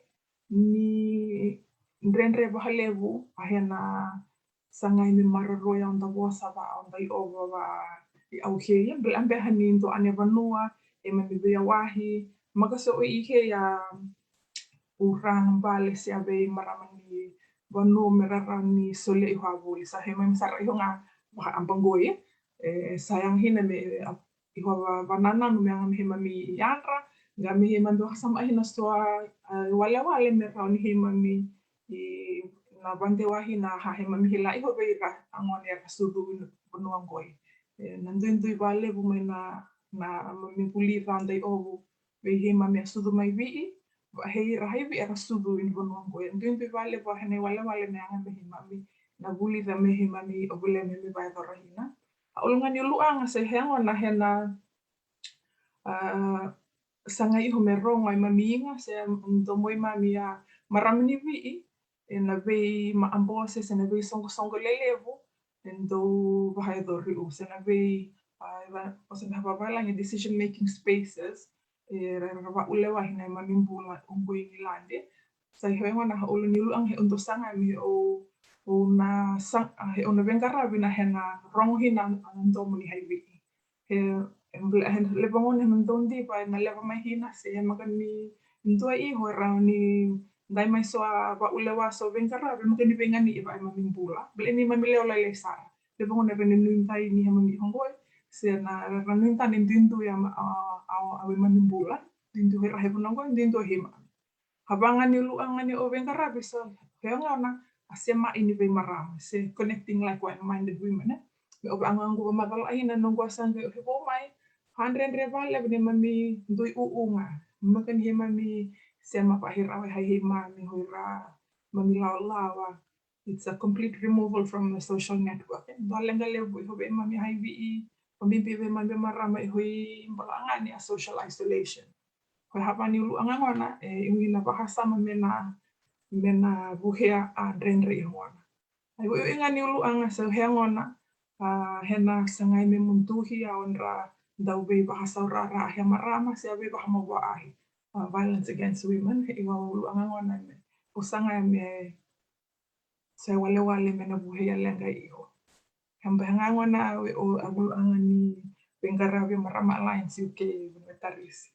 ni dredre vahalevu, a hena sagai me maroroi au da vosa va au da i ovo va i au hei. Bela beha ni dua ane vanua, e mami vei a wahi, maka so o i hei a uraga bale se a vei marama ni vanua me rara ni solia i hoa vuli. Sa he mami sara i hoa ga vaka aba qoi. E sa yaga hina me a i hoa va, vanananu me yaga me he mami i yadra, ga me he mami vakasama hina so a, a walewale me rau ni he mami i na vande wahi na ha he mami hila i hoa vei ra a gone era sucu i vanua qoi. E, na duidui valevu mai na, na mami vuli vanda i ovu vei he mami a sucu mai vei, va he ira hai vei era sucu i vanua qoi. Duidui valevu a hena i walewale me yaga me he mami na vuli va me he mami o vule me me vayacora hina. A ulugani uluaga sa he gona hena, a, sagai iho me rogo e mami iga, se domo i mami a marama ni vei, e na vei ma abose, se na vei soqosoqo lelevu, e dau vahayacori u, se na vei, a, e va, o se na vavalagi decision making spaces, e ra, ra vaulewa hina e mami bula, unqo i Igiladi. Sa i hoi gona ha ulu ni uluaga he o dau saga me o, o na sa, a, he o na veiqaravi na hena rogo hina a domo ni hai vei. He, he, he levu gona he na dau diva, e na leva mai hina, se he maka ni dua i ho e rau ni dai mai so a vaulewa so veiqaravi, maka ni vei gani i va e mami bula. Bele ni mami lewe lailai sara. Levu gona vei ni nui dai ni he mami i ho qoi, se na ra nui dai ni duidui a, a, a, a vei mami bula. Duidui he ra he vuna qoi, duidui he mami. Havaga ni uluaga ni o veiqaravi sa he gona a sema i ni vei marama, se connecting like-minded women, e. Me o vaga qu vamacala hina noqu a sa qai o he vou mai, ha dredre valevu ni mami dui uga, maka ni he mami sema va he ra, hai he mami, ho i ra mami lawalawa. It's a complete removal from the social network. E dua leqa levu i ho vei mami hai vei, o bibi vei mami marama i ho i balagani a social isolation. Ko e hava ni uluaga gona, e, i ui na vakasama me na, me na vuhea a dredre i gona. Ai, ui, ui ga ni uluaga sa he gona, a, he na sagai me muduhi a odra dau vei vakasaurara a he marama, se a vei vakamavoa ahi. A, violence against women, he i ua uluaga gona me, o sagai me, se walewale me na vuhea leqa i ho. He bega gona o, o, a uluaga ni veiqaravi Marama Alliance U K, vuna tarisi.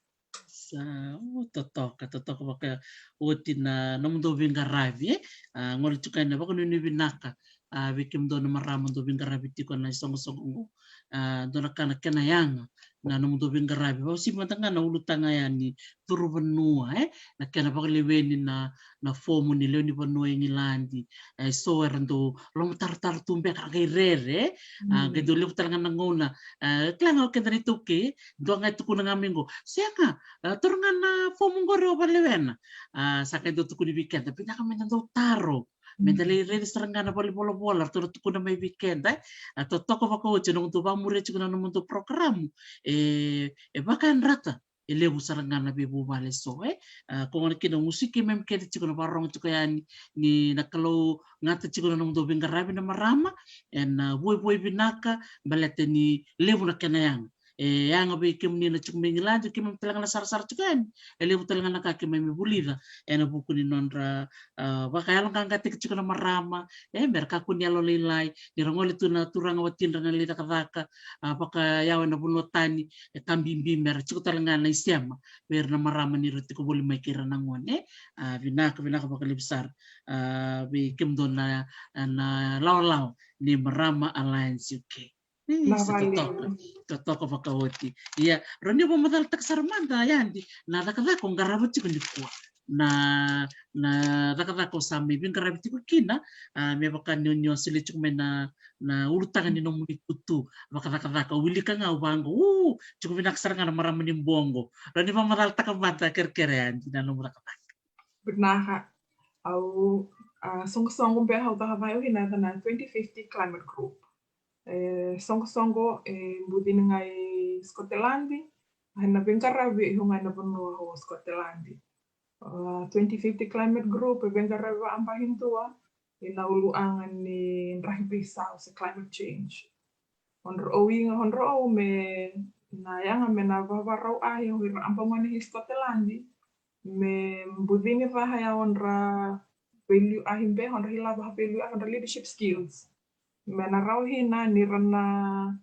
Sa, o, totoka, totoka vakaoti na nomudou veiqaravi, e? A, gole tiko yani na vakanuinui vinaka, a, vei kemudou na marama dou veiqaravi tiko na isoqosoqo qo. A, dua na ka na kena yaga na nomudou veiqaravi. Vakauasivi mada ga na ulutaga yani curu vanua, e? Na kena vakaleweni na, na fomu ni lewe ni vanua e Igiladi. E, so era dau lomatarotaro tu beka, ra qai rere, e? A, qai dau levu tale ga na gauna. A, kila ga o keda na iTaukei, dua ga e tukuna ga mai qo, sega, a, taura ga na fomu qori o vakalewena. A, sa qai dau tukuni vei keda, vinaka meda dau taro. Meda lai raici sara ga na valenivolavola, ratou na tukuna mai vei keda, e. A, totoka vakaoti, na nomudou vakamuria tiko na nomudou program, e, e vakayadrata e levu sara ga na veivuvale eso, e. A, ko gona kina gusu i keimami keda tiko na vakarorogo tiko yani, ni na kalougata tiko na nomudou veiqaravi na marama, ena vuavuai vinaka, baleta ni levu na kena yaga. E yaga vei kemuni na tiko mai Igiladi, keimami tale ga na sarasara tiko yani, e levu tale ga na ka keimami vulica ena vuku ni nodra, a, vakayaloqaqataki tiko na marama, e, mera kakua ni yalolailai, ni ra gole tu na turaga watidra na lai cakacaka, a, vakayawa ena vanua tani, e ka bibi mera tiko tale ga na isema vei ira na marama ni ra tiko voli mai kei ira na gone. A, vinaka, vinaka vakalevu sara, a, vei kemudou na, na lawalawa ni Marama Alliance U K. Io, sa totoka, totoka vakaoti. Ia, rawa ni vakamacalataka sara mada, Yadi, na cakacaka o qarava tiko nikua. Na, na cakacaka o sa mai veiqaravi tiko kina, a, me vaka ni, ni o solia tiko mai na, na ulutaga ni nomuni itutu vakacakacaka. Au wilika ga au vaqo, u, tiko vinaka sara ga na marama ni bogi qo. Rawa ni vakamacalataka mada kerekere, Yadi, na nomu cakacaka. Vinaka. Au, a, soqosoqo beka au cakava au kina na twenty fifty Climate Group. E, soqosoqo e bucini ga i Scotland, a, na veiqaravi e iko ga ena vanua o Scotland. A, twenty fifty Climate Group e veiqaravi vakatabakidua ena uluaga ni draki veisau se climate change. O drau iga, o drau me na yaga me na vakavarau ahi o ira tabagone i Scotland, me bucini vaka ya o dra veiliu ahi beka, o dra hila vakaveiliu ahi, o dra leadership skills. Me na rawa kina ni ra na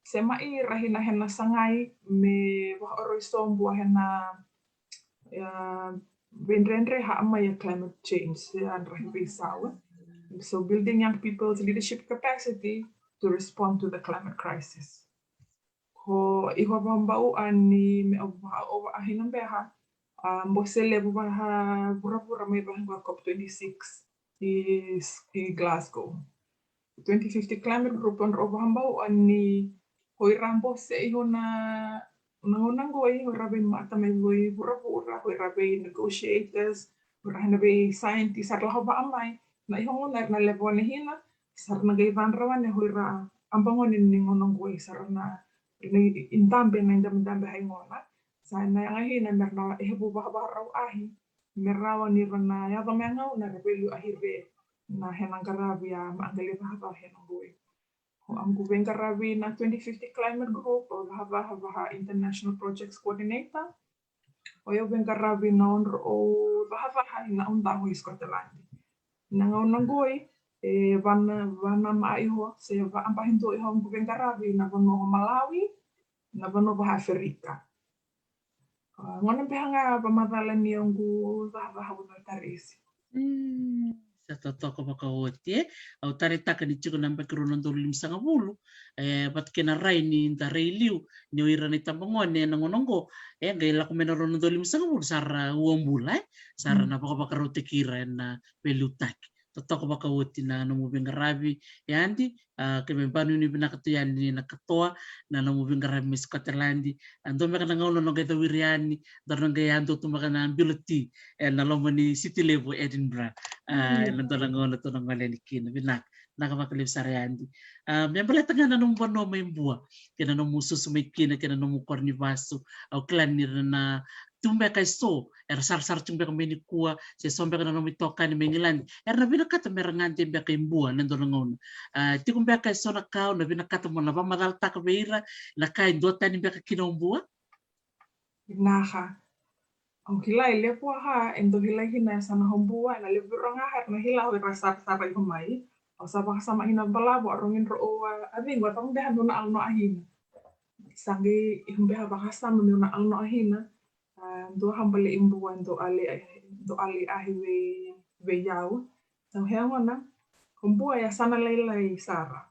sema ira kina ena sagai me vakaoroi sobu ena, e, veidredre ka mai na climate change, e, a draki veisau. So building young people's leadership capacity to respond to the climate crisis. Ko iko vakabauta ni me o vakaova kina beka, a, bose levu vakavuravura mai vaka qo COP twenty-six i, i Glasgow. Twenty fifty Climate Group o drau vakabauta ni ko ira bose iko na, na gauna qo, o ira veimata mai vei vuravura, o ira vei negotiators, o ira na vei scientists, sa ra lako vaka mai, na iko gauna era na levu kina, sa ra na qai cadra kina o ira tabagone ni gauna qo, sa ra na, na idabe, na idabedabe e gona. Sa na yaga kina me ra na yavu vakavarau ahi, me rawa ni ra na yaco mai na gauna ra veiliu ahi vei na kena qaravi a maqali cakacaka ena qoi. O au veiqaravi na twenty fifty Climate Group, au cakava vaka International Projects Coordinator. O au veiqaravi na o drau cakacaka ena dau i Scotland. Na gauna qoi, e, vana, vana mai iko, se vakatabakidua iko au veiqaravi na vanua o Malawi, na vanua vaka Aferika. A, gauna beka ga vakamacala ni au cakacaka vaka Tarisi. Mm, sa totoka vakaoti, e. Au taleitaka ni tiko na yabaki rua na udolu limasagavulu, e, vata kei na rai ni da rai liu, ni o ira na itabagone ena gauna qo, e, qai lako mai na rua na udolu limasagavulu, sa ra ua bula, e. Sa ra na vakavakarautaki ira ena veiliutaki. Totoka vakaoti na nomu veiqaravi, Yadi, a, keimami vakanuinui vinaka tu yani ni na katoa na nomu veiqaravi mai Scotland. A, dua beka na gauna na qai cawiri yani, da na qai yadua tu beka na bilo ti ena loma ni siti levu o Edinburgh. A, ena dua na gauna tou na gole yani kina, vinaka. Vinaka vakalevu sara, Yadi. A, me baleta ga na nomu vanua mai Bua, kei na nomu susu mai kina, kei na nomu koro ni vasu. Au kila ni ra na tu beka eso era sarasara tu beka mai nikua, se so beka na nomu itokani mai Igiladi, era na vinakata me ra gade beka i Bua ena dua na gauna. A, tiko beka eso na ka o na vinakata mo na vakamacalataka vei ira, na ka e duatani beka kina o Bua? Vinaka. Au kila e levu a ka e dau kilai kina e yasana o Bua, ena levu vei rau ga era na kila o ira sarasara iko mai. Au sa vakasama kina balavu, au rogo ni drau, a, a, ciqu, a, cava beka meu na yalonoa kina. Sa qai iko beka vakasama meu na yalonoa kina. A, dua ha bale i Bua, dou a lai, dou a lai ahi vei, vei au. Sa hea gona, o Bua e yasana lailai sara.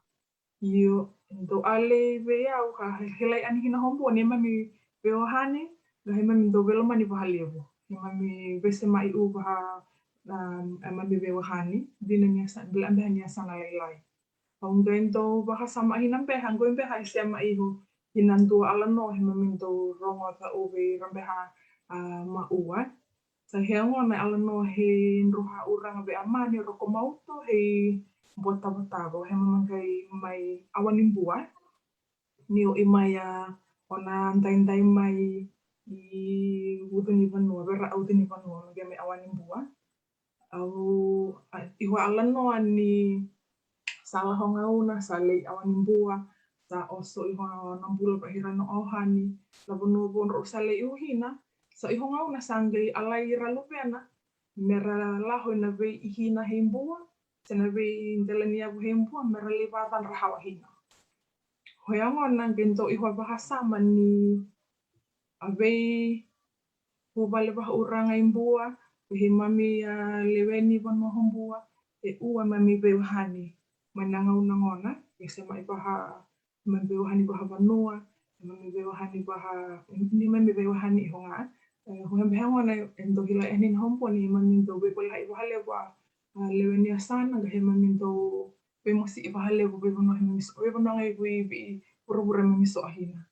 Io, dou a lai vei au, ka kilai yani kina o Bua neimami veiwahani, ka neimami dau veilomani vakalevu. Neimami veisema'i u vaha, um, neimami veiwahani, dina ni yasa-, bale beka ni yasana lailai. Au qai dau vakasama kina beka, qo beka e sema iho kina dua Alanoa, neimami dau rogoca u vei ira beka, a, ma ua. Sa hea gona Alanoa hei Druha Uraga vei Amani Rokomauto hei Bua Tavotavo, neimami qai mai Awanibua. Ni o i mai a, o na daidai mai i Ucunivanua, Vera Ucunivanua, me qai mai Awanibua. Au, a, iho Alanoa ni sa la ho gauna, sa lai Awanibua, sa oso iho na bula vei ira na ohani, na vanua vo drau sa lai iho kina, sa iho gauna sa qai a lai ira luvena, mera laho ina vei ihina hei Bua, se na vei dela ni yavu hei Bua, mera lai vakacadra hawa kina. Hea gona qai dau iho vakasama ni a vei vuvale vakauraga i Bua, vei mami a lewe ni vanua ho Bua, e ua mami veiwahani. Mai na gauna gona, e sema i vaha, mami veiwahani vaha vanua, mami veiwahani vaha, ni mami veiwahani iho ga. E, hu hebe hea gona, e dau kilai yani na ho Bua, ni mami dau veivolai vakalevu a, a lewe ni yasana, ka neimami dau veimasi vakalevu vei vanua, neimami so-, vei vanua ga i vu i vei vuravura mami so a kina.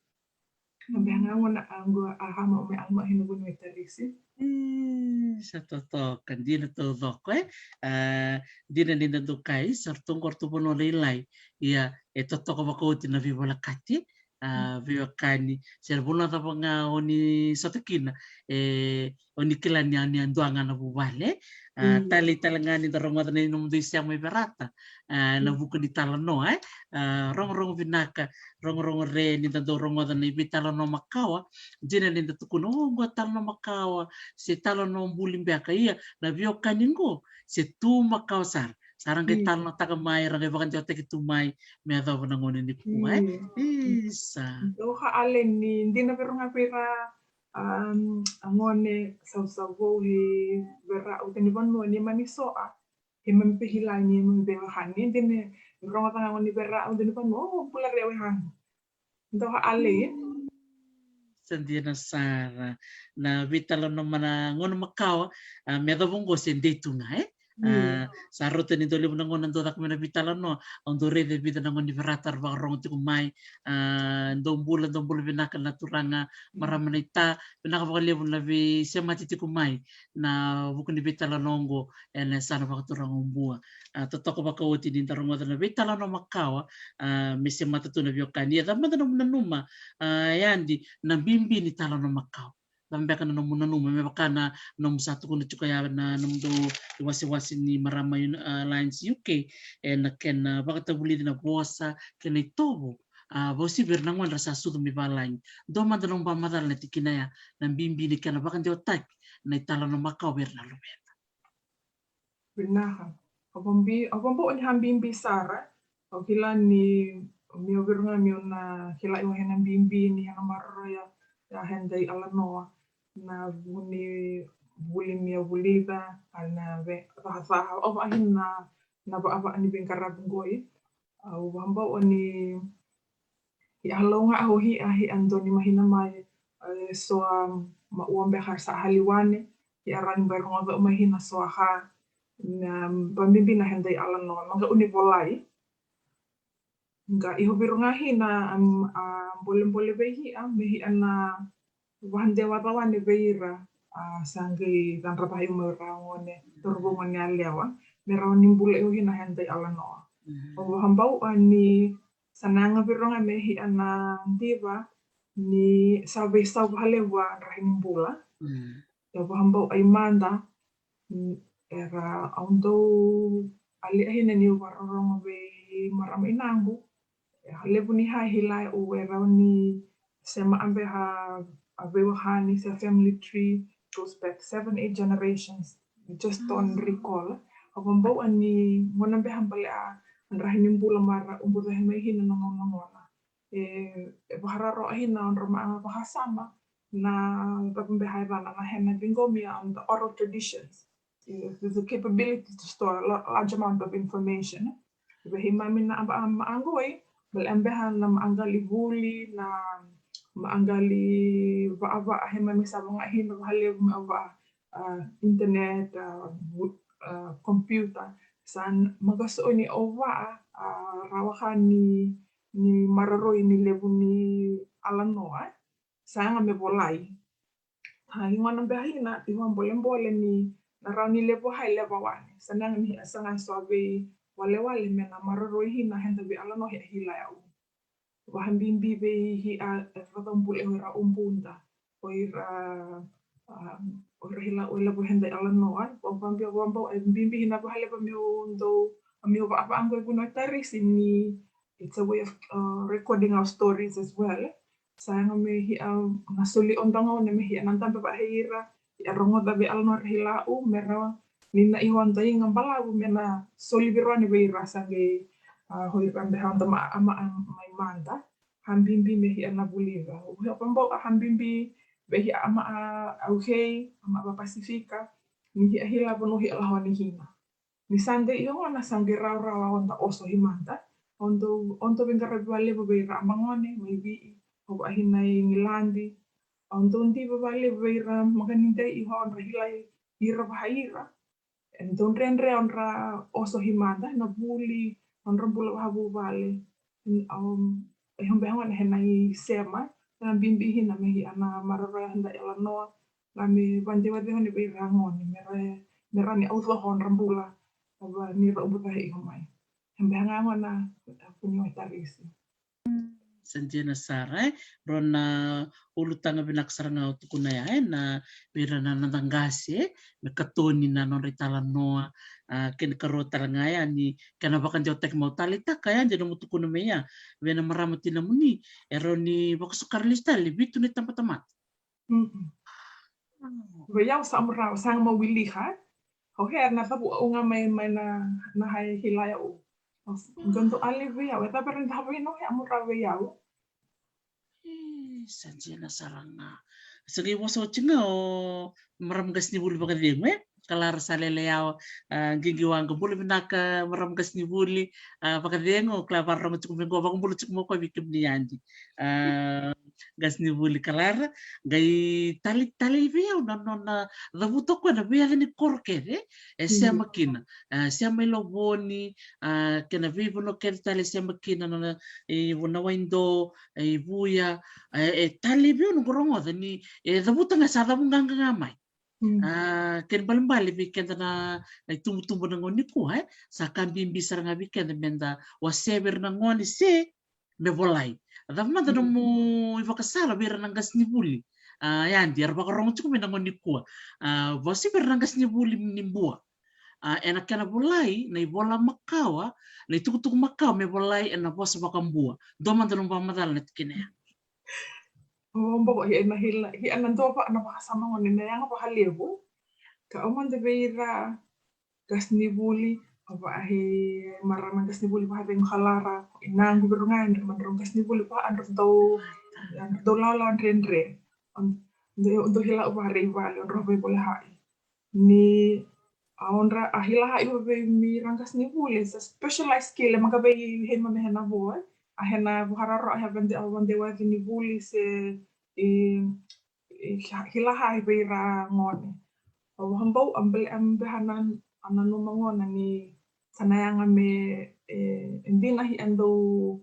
Na beka ga gona a qo a hama o me alama hina vuni me tarisi. Mm, sa totoka, dina taucoko, e? A, dina ni da dau kai, sa ratou qo ratou vanua lailai. Ia, e totoka vakaoti na veivolekati, a, veiwekani. Se vanua cava ga o ni sota kina, e, o ni kila ni a, ni a dua ga na vuvale. A, mm, talei tale ga ni da rogoca na nomudou isema i Verata. A, na vuku ni talanoa, e? A, rogorogo vinaka, rogorogo re ni da dau rogoca na iveitalanoa makawa. Dina ni da tukuna, o, qo talanoa makawa, se talanoa buli beka. Ia, na veiwekani qo, se tu makawa sara. Sa ra qai, mm, talanoataka mai, ra qai vakadewataki tu mai, me yacova na gauna nikua, e? Mm. Isa. Dou ka ale ni, dina vei ira ga vei ira, um, a gone sausau vou hei Vera Ucunivanua, ni mami so a, hei mami veiwahani, hei mami veiwahani, dina rogoca ga gone Vera Ucunivanua, o, bula re wehani. Dou ka ale. Sa dina sara. Na veitalanoa mai na gauna makawa, a, me yacova qo se dei tu ga, e? A, mm, sa rauta ni dau levu na gauna dau caka mai na veitalanoa, au dau raica e vica na gone ni Verata ra vakarogo tiko mai, a, dou bula, dou bula vinaka na turaga, mm, marama naita, vinaka vakalevu na veisemati tiko mai, na vuku ni veitalanoa qo, ena yasana vakaturaga o Bua. A, totoka vakaoti ni da rogoca na veitalanoa makawa, a, me semata tu na veiwekani. Ia, cava mada nomu nanuma, a, Yadi, na bibi ni talanoa makawa? Cava beka na nomu nanuma, me vaka na nomu sa tukuna tiko ya na nomudou iwasewase ni Marama Uni-, a, Alliance U K, ena kena vakatavulici na vosa kei na itovo, a, vakauasivi vei ira na gone ra sa sucu mai valagi. Dua mada nomu vakamacala na tikina ya, na bibi ni kena vakadewataki na italanoa makawa vei ira na luveda. Vinaka. Au vakabi-, au vakabau ni ka bibi sara. Au kila ni, meu vei ira ga meu na kila i wahena bibi ni kena maroroya, ya Yadi Alanoa. Na vu ni vuli meu vulica, a na vei, vaha, vaha, au vaha na, na vaha, vaha ni veiqaravi qoi. Au vakabau ni Hi'a lau ga au hi'a, hi'a dua ni mahina mai, e, so a maua beka sa haliwane, hi'a rani bai rogoca mai hina so a ka, na, ba bibi na Yadi Alanoa, ma ga uni volai. Ga iho vei ira ga hina, am, a, bolebole vei hi'a, me hi'a na vakadewa rawa ni vei ira, a, sa qai cadra vakayu mai ra gone, toro vou gone yalewa, me rawa ni bula iho hina Yadi Alanoa. Mhm. Au vakabau a ni sa na yaga vei ira ga me hi'a na diva ni sa veisau vakalevu a rahi ni bula. Mhm. Au vakabau ai mada, mm, era au dau ali a hina niu vakarorogo vei marama inaqu. E, a levu ni ka e kilai au e rawa ni sema a beka a veiwahani se family tree goes back seven, eight generations. You just don't recall. Au vakabau a ni gona beka bale a rahi ni bula mara ubu cake mai hina na gauna gona. E, e vakararo a hina o dra ma a vakasama. na cava beka e cana, na hena ciqomi on the oral traditions. There's a capability to store a large amount of information. Vei keimami na amaaqoi, bale a beka na maqali vuli, na maqali vava, keimami sa vaga hina vakalevu me vava, internet, computer. Sa maka so ni o vava, rawa ka ni ni maroroi ni levu ni alanoa, sa yaga me volai. A, i gona beka hina, i vakabolebole ni na rawa ni levu hai levu wale. Sa yaga ni a saga so vei walewale me na maroroi hina heda vei alanoa hei a hila yau. Vakabibi vei hei a e vakabula e ira ubuda. O ira, o ira hila o levu heda alanoa. Vakabibi, vakabibi hina vakalevu me o dou, me o vakavanua e tarisi ni it's a way of recording our stories as well. Sa yaga me hei a na soli o dou gauna me hei a na dabe vaka hei ira, hei a rogoca vei alanoa ra hila u, me rawa ni na i hoda iga balavu me na soli vei rau ni vei ira sa qai, o ira beka da ma, ama, ama, mai mada. Habibi me hei a na vulica. O hei a vabau a habibi, vei hei a ama a au hei, ama a va Pasifika, ni hei a hila vanua hei a lahoni hina. Ni sa dei i gona sa qai rawarawa o da oso hei mada. O dou, o dou veiqaravi valevu vei ira a magone mai Viti, o vahina i Igiladi. O dou diva valevu vei ira maganidei i ho o dra hila i ira vaha ira. E dou dredre o dra oso hei mada, na vuli, o dra bula vakavuvale. E ho beka gona hena i sema, na bibi hina me hei a na maroroya da alanoa, na me vadewadewa ni vei ira gone, me ra, me ra ni au coho o dra bula, ava ni ra ubuca hei ho mai. E beka ga gona, a kuni o tarisi. Sa dina sara, e? Rau na ulutaga vinaka sara ga o tukuna ya, e? Na vei ira na noda qase, e? Me katoni na nodra i talanoa, a, kena karua tale ga ya, ni kena vakadewataki mau taleitaka ya, de nomu tukuna mai ya. Vei na marama tinamuni, e rau ni vakasukara lesu tale, vitu na i tabatamata. Vei au sa murau, sa ga mau wilika. Au hea na cavu au ga mai, mai na, na hai hila yau. Dodou ale vei au, e cava era dau vei no hea murau vei au. E, sa dina sara ga. Sa qai vosa oti ga o marama qasenivuli vakacegu, e? Kalara sa lele yawa, a, qiqi waqa, bula vinaka marama qasenivuli, a, vakacegu, kila vakarogo tiko me qo, vakabula tiko mo koya vei kemuni yadi. A, qasenivuli Kalara, qai tali, tali vei au na nona cavuta o koya na veiyaca ni koro kece, e sema kina. A, sema i Lovoni, a, kena veivanua kece tale e sema kina, nona, e, Vanawaido, e, Vuya, e, e tali vei au na qorogoca ni, e cavuta ga sa cavu qaqa ga mai. A, kena balebale vei keda na, na itubutubu na gauna nikua, e? Sa ka bibi sara ga vei keda meda wasea vei ira na gone se me volai. A cava mada nomu ivakasala vei ira na qasenivuli? A, yadi, era vakarogo tiko mai na gauna nikua. A, vosa vei ira na qasenivuli ni Bua. A, ena kena volai, na ivola makawa, na itukutuku makawa me volai ena vosa vakaBua. Dua mada nomu vakamacala na tikina ya. O, boko, hei na hila, hei na dua va na vakasama gone na yaga vakalevu. Ka au mada vei ira qasenivuli, a va hei marama qasenivuli vakacegu Kalara, i na qu vei rau ga, e dra, ma drau qasenivuli va, a drau dau, a drau dau lawalawa dredre. O dau, o dau hila u vare i vale, o drau veivolahai. Ni a o dra a hila hai vei mi ira qasenivuli, it's a specialized skill, e maka vei hei mame hena vo, e. A hena vakararo, a hena vade, a vadewaci ni vuli se i, i hila hai vei ira gone. A vakabau, a bale, a beka na, a nanuma gona ni sa na yaga me, e, e dina hei a dau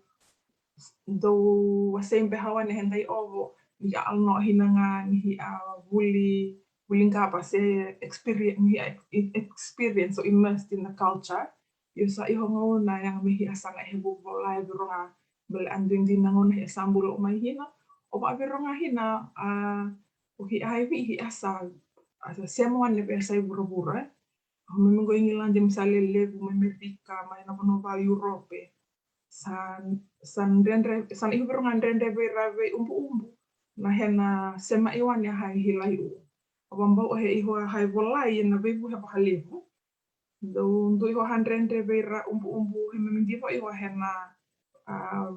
dou wasei beka wani heda i ovo, ni a alanoa hina ga ni hei a vuli, vuli qava se experience, ni hei a experience or immersed in the culture. Io sa iho gauna yaga me hei a saga e vuvu volai vei rau ga, bale a dui dina gauna hei a sa bula o mai hina, o vaka vei rau ga hina, a, o hei a i Viti hei a sa, a sa sema wani vei a sa i vuravura, e. Mai me qo i Igiladi me sa lelevu, mai Amerika, mai na vanua va Europe. Sa, sa dredre, sa na iho vei rau ga dredre vei ira vei ubuubu. Na hena sema i wani a hai hilai u. O vabau a hei iho a hai volai ena veivuke vakalevu. Dau, dau iho a dredre vei ira ubuubu, hei me me diva iho a hena, a,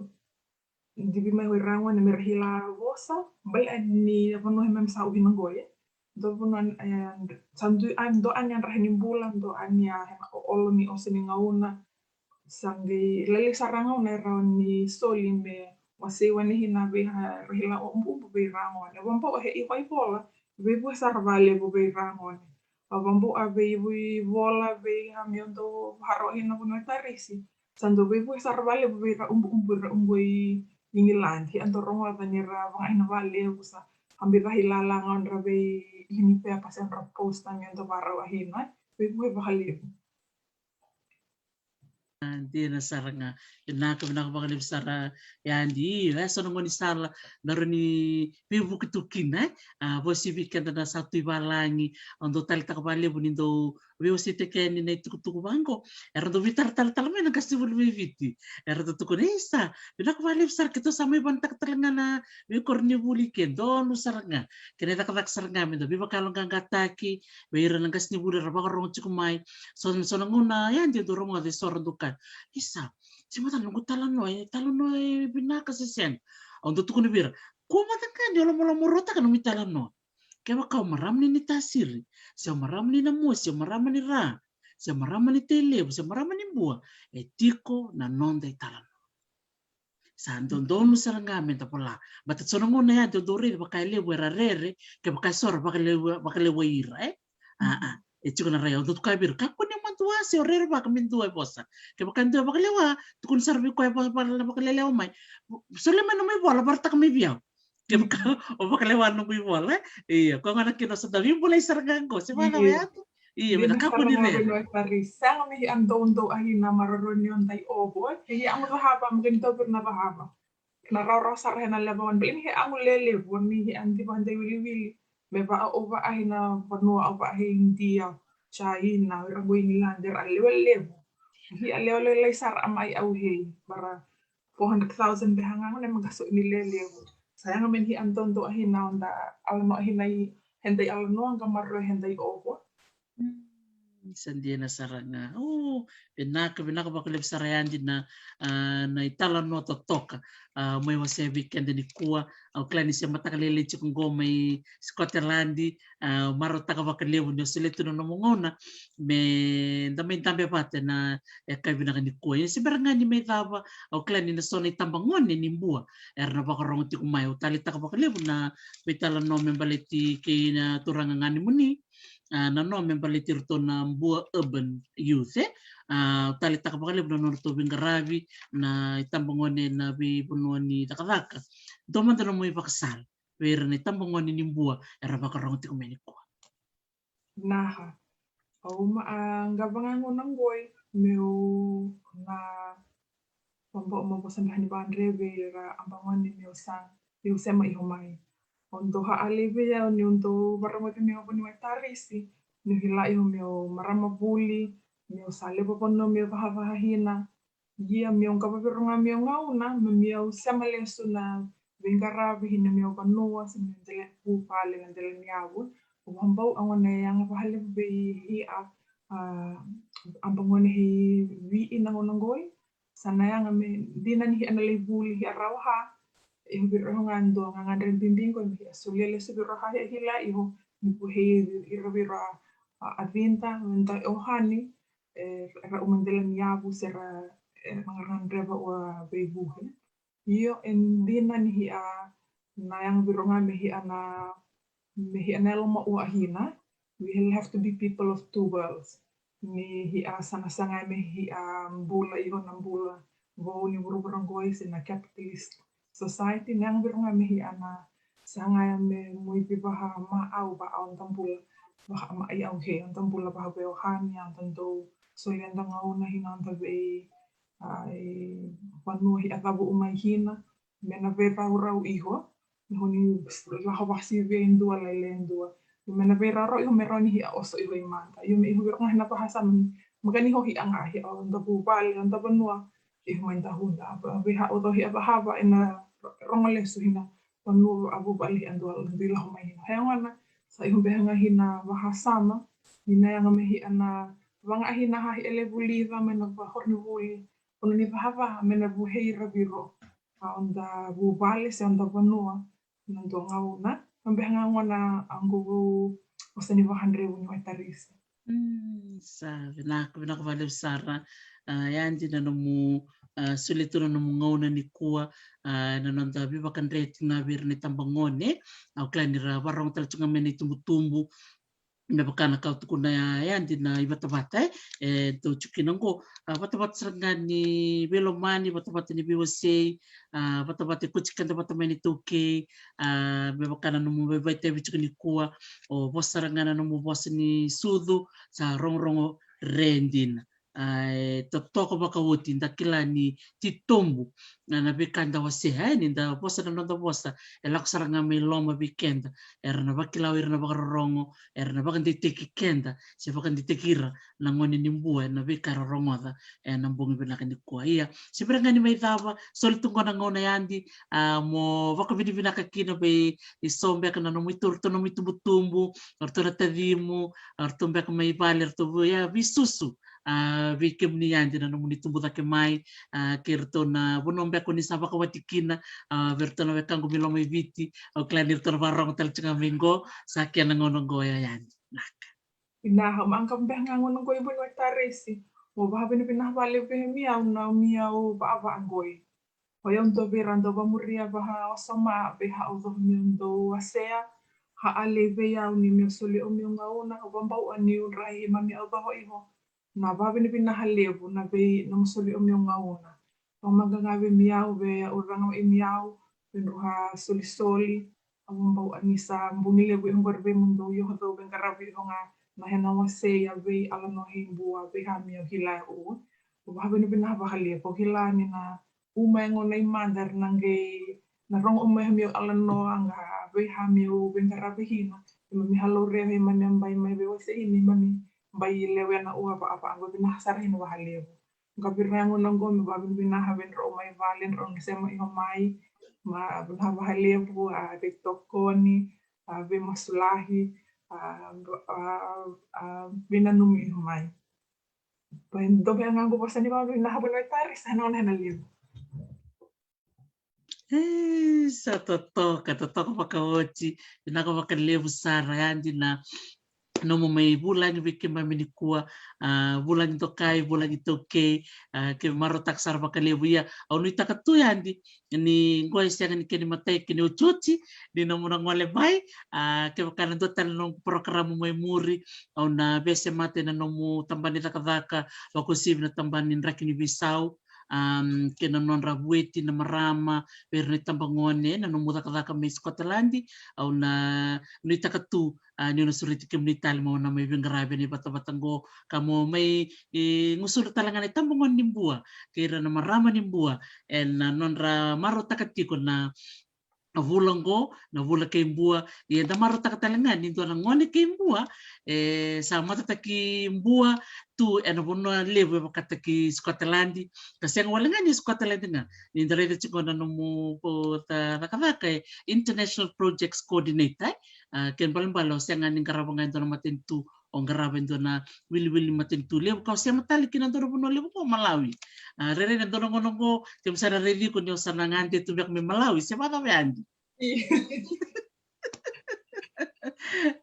divi mai ira gone me ra hila vosa, bale ni vanua me sa uhi na goi. Dua vanua, e, sa dua, a, dua ani a drahe ni bula, dua ani a hena olo ni oso ni gauna. Sa qai lailai sara gauna e rawa ni soli me wasei wani hina vei ha ra hila o ubuubu vei ra gone. Vabau he iho ivola, veivuke sara valevu vei ra gone. A vabau a veivuke ivola vei ha me dau vaharo hina vanua e Tarisi. Sa dau veivuke sara valevu vei ra ubuubu ra uqo i Igiladi. A dau rogoca ni ra vagaina valevu sa habi ra hila la gauna ra vei ini pepa se ra posta me dau varau a hina. Veivuke valevu. A, dina sara ga. Vinaka, vinaka vakalevu sara, e, Adi. Io, e so na gaunisala na rawa ni veivuke tu kina, e. A, vosa vei keda na sa tu i valagi, au dau taleitaka valevu ni dau veiwaseitaki yani na itukutuku vaqo. Era dau veitaratara tale mai na qasenivuli mai Viti. Era dau tukuna, isa, vinaka vakalevu sara keitou sa mai vanataka tale ga na veikoronivuli ke donu sara ga. Kena icakacaka sara ga me da veivakayaloqaqataki vei ira na qasenivuli era vakarogo tiko mai. So, so na gauna ya de dau rogoca e so ra dau kaya, isa, se mada noqu italanoa, e italanoa e vinaka se sega. Au dau tukuna vei ira, kua mada ga ni o lomalomarotaka nomu italanoa. Kevaka o marama ni Naitasiri, se o marama ni Namosi, se o marama ni Ra, se o marama ni Tailevu, se o marama ni Bua, e tiko na noda italanoa. Sa dodonu sara ga me da vola. Baleta so na gauna ya dodonu raica vaka e levu era rere, kevaka e so ra vakalewa, vakalewai ira, e? A, a. E tiko na rai, au dau tukuna vei ira, kakua ni madua se o rerevaka me dua e vosa. Kevaka e dua e vakalewa, tukuna sara vei koya e vosa, vaka, vakalelewa mai. Solia mai nomu ivola, vakaraitaka mai vei au. Kevaka o vakalewa noqu ivola, e? Ia, koya gona kina sa da veibulai sara ga qo, se vaka na vei atu. Ia, me na kakua ni rere. Sega me hia doudou a hina maroroi ni o dai ovo, e? Ke hia yago cahava, me kena tau vei ira na cahava. Na rawarawa sara hena level one, bale ni hia yago lelevu, ni hia diva dai wiliwili. Me vaka o vaka hina vanua, o vaka hei Idia, China, ira qo England, era lewe levu. Hia lewe lailai sara a mai au hei, bara four hundred thousand beka ga gona me qai so ni lelevu. Sa yaga me ni hia doudou a hina o da alanoa hina i he dai alanoa qai maroroi he dai ovo. Mm, sa dina sara ga. O, vinaka, vinaka vakalevu sara ya Adi na, a, na italanoa totoka, a, mai wasea vei keda nikua. Au kila ni se mataka lailai tiko qo mai Scotland, a, marautaka vakalevu ni o solia tu na nomu gauna me da mai dabe vata ena yakavi vinaka nikua. Ia se bera ga ni mai cava, au kila ni na so na itabagone ni Bua era na vakarogo tiko mai. Au taleitaka vakalevu na veitalanoa me baleti kei na turaga Ganimuni, a, na nona me baleti iratou na Bua Urban Youth, e. A, au taleitaka vakalevu na nodratou veiqaravi na itabagone na veivanua ni cakacaka. Dua mada nomu ivakasala vei ira na itabagone ni Bua era vakarogo tiko mai nikua. Naha. Au ma, a, qava ga gauna qoi meu na vabau, meu vosa beka ni vadre vei ira itabagone meu sa, meu sema iho mai. Au dau ha a lei vei au niu dau vakarogoci meu vuniwai Tarisi, niu hila iho meu marama vuli, meu sa levu vanua meu vahavaha hina. Ia meu qava vei rau ga meu gauna, me meu sema lesu na veiqaravi hina meu vanua, se meu dela vuvale na dela ni yavu. Au vabau a gauna e yaga vakalevu vei hia, a, itabagone hei Viti na gauna qoi. Sa na yaga me dina ni hia na lai vuli, hia rawa ha. E vei rau ga dua gagadre bibi qoi me hia solia lesu vei rau ha hia hila iho. Ni vuhei ira vei rau a, a vida, me da e ohani, e, ra uma dela ni yavu se ra, e, ra gadreva ua veivuke. Io, e dina ni hia na yaga vei rau ga me hia na, me hia na yalomaua a hina. We have to be people of two worlds. Ni hia sa na saga me hia bula iho na bula vou ni vuravura qoi se na capitalist society, na yaga vei rau ga me hia na saga me muici vaha ma au, va au da bula vaha ma i au he, da bula vaha vei ohani, da dau solia da gauna hina da vei a, i vanua hia cavu mai hina, me na veiraurau iho, ni honi laho vasi vei dua lailai dua. Me na veiraurau iho me rawa ni hia oso iho i mata. Io me iho vei rau ga hina vahasama, me ka ni ho hia ga, hia o da vuvale, o da vanua, iho mai da huda. Vei ha o da hia vahava, e na rogo lesu hina vanua a vuvale hia dua, dui laho mai hina. He gona, sa iho beka ga hina vahasama, ni na yaga me hia na vaga hina ha hia levu lica, me na vakoronivuli, kono ni vahava me na vuhei ira vei rau. a oda vuvale se oda vanua na dua gauna. Ka beka ga gona a qo vou o sa ni vakadrevu ni waitarisi. Mm, sa vinaka, vinaka vakalevu sara. A, Yadi na nomu a, solia tu na nomu gauna nikua, a, na noda veivakadreti ga vei ira na itabagone. Au kila ni ra varogo tale tu ga mai na itubutubu. Me vaka na ka au tukuna ya, Yadi na ivatavata e, e tou tiko kina oqo. A, vatavata sara ga ni veilomani, vatavata ni veiwasei, a, vatavata e koti keda vata mai na iTaukei, a, me vaka na nomu vaitavi tiko nikua, o vosa sara ga na nomu vosa ni sucu, sa rogorogo re dina. A, e totoka vakaoti, da kila ni titobu na, na veika da wasea, e, ni da vosa na noda vosa, e lako sara ga mai loma vei keda, era na vakila o ira na vakarorogo, era na vakadeitaki keda, se vakadeitaki ira na gone ni Bua, e na veika era rogoca, e na bogi vinaka nikua. Ia, se bera ga ni mai cava, soli tu qo na gauna Yadi, a, mo vakavinavinaka kina vei, i so beka na nomu itu, ratou nomu itubutubu, ratou na tacimu, ratou beka mai vale, ratou vei, ia, veisusu, a, vei kemuni Yadi na nomuni tubu cake mai, a, kei ratou na vanua beka ni sa vakawati kina, a, vei ratou na wekaqu mai loma i Viti, au kila ni ratou na vakarogo tale tiko ga mai qo, sa kena gauna qo ya Yadi. Naka. Vinaka, maqa beka ga gauna qo i vuni waitarisi. Mo vakavinavinaka vakalevu vei Miyau na Miyau vavaqoi. O yau dua vei ira dau vamuria vakaosoma vei hau coho meu dau wasea, ka a lei vei au ni meu soli au meu gauna, ka vabau a niu rai mami au coho iho. Na vavinavinaka levu na vei na mo soli au meu gauna. Au maqa ga vei Miyau, vei au raga vei Miyau, vei dru ha solisoli, au vabau a ni sa bogi levu iho qori vei mo dau iho dau vei qaravi iho ga na hena wasei a vei alanoa hei Bua, vei ha meu kila e u. Au vavinavinaka vakalevu, au kila ni na uma e gauna i mada era na qai na rogo uma e ha meu alanoa ga vei ha meu veiqaravi kina. E mami halaurea e mami a bai mai veiwasei ni mami bai lewena ua vavaqo, vinaka sara kina vakalevu. Ka vira na gauna qo me vavinavinaka vei drau mai vale drau na sema iho mai, ma vinaka vakalevu a veitokoni, a veimasulaki, a veinanumi iho mai. Bai dou vei a gauna qo vosa ni vavinavinaka vei na waitarisi ena gauna ena liu. E, sa totoka, totoka vakaoti, vinaka vakalevu sara Yadi na nomu mai vulagi vei keimami nikua, a, vulagi dokai, vulagi taukei, a, keimami marautaka sara vakalevu. Ia, au nuitaka tu Yadi ni qo e sega ni kena imatai, kena iotioti ni nomu na gole mai, a, kevaka na dua tale na noqu porokaramu mai muri, au na veisemata ena nomu tabana ni cakacaka, vakauasivi na tabana ni draki ni veisau, a, kei na nodra vueti na marama vei ira na itabagone na nomu cakacaka mai Scotland. Au na nuitaka tu, a, niu na sureti kemuni tale mo na mai veiqaravi ena ivatavata qo ka mo mai, e, gusuri tale ga na itabagone ni Bua kei ira na marama ni Bua ena nodra marautaka tiko na na vula qo, na vula kei Bua. Ia da marautaka tale ga ni dua na gone kei Bua e sa matataki Bua tu ena vanua levu e vakataki Scotland. Ka sega wale ga ni Scotland ga, ni da raica tiko na nomu cakacaka e International Projects Coordinator, e, a, kena ibalebale o sega ni qarava ga e dua na matanitu, o qarava e dua na wiliwili matanitu levu ka o sema tale kina dua na vanua levu ko Malawi. A, rairai na dua na gauna qo keimami sa na raici iko ni o sa na gade tu beka mai Malawi, se vakacava Yadi?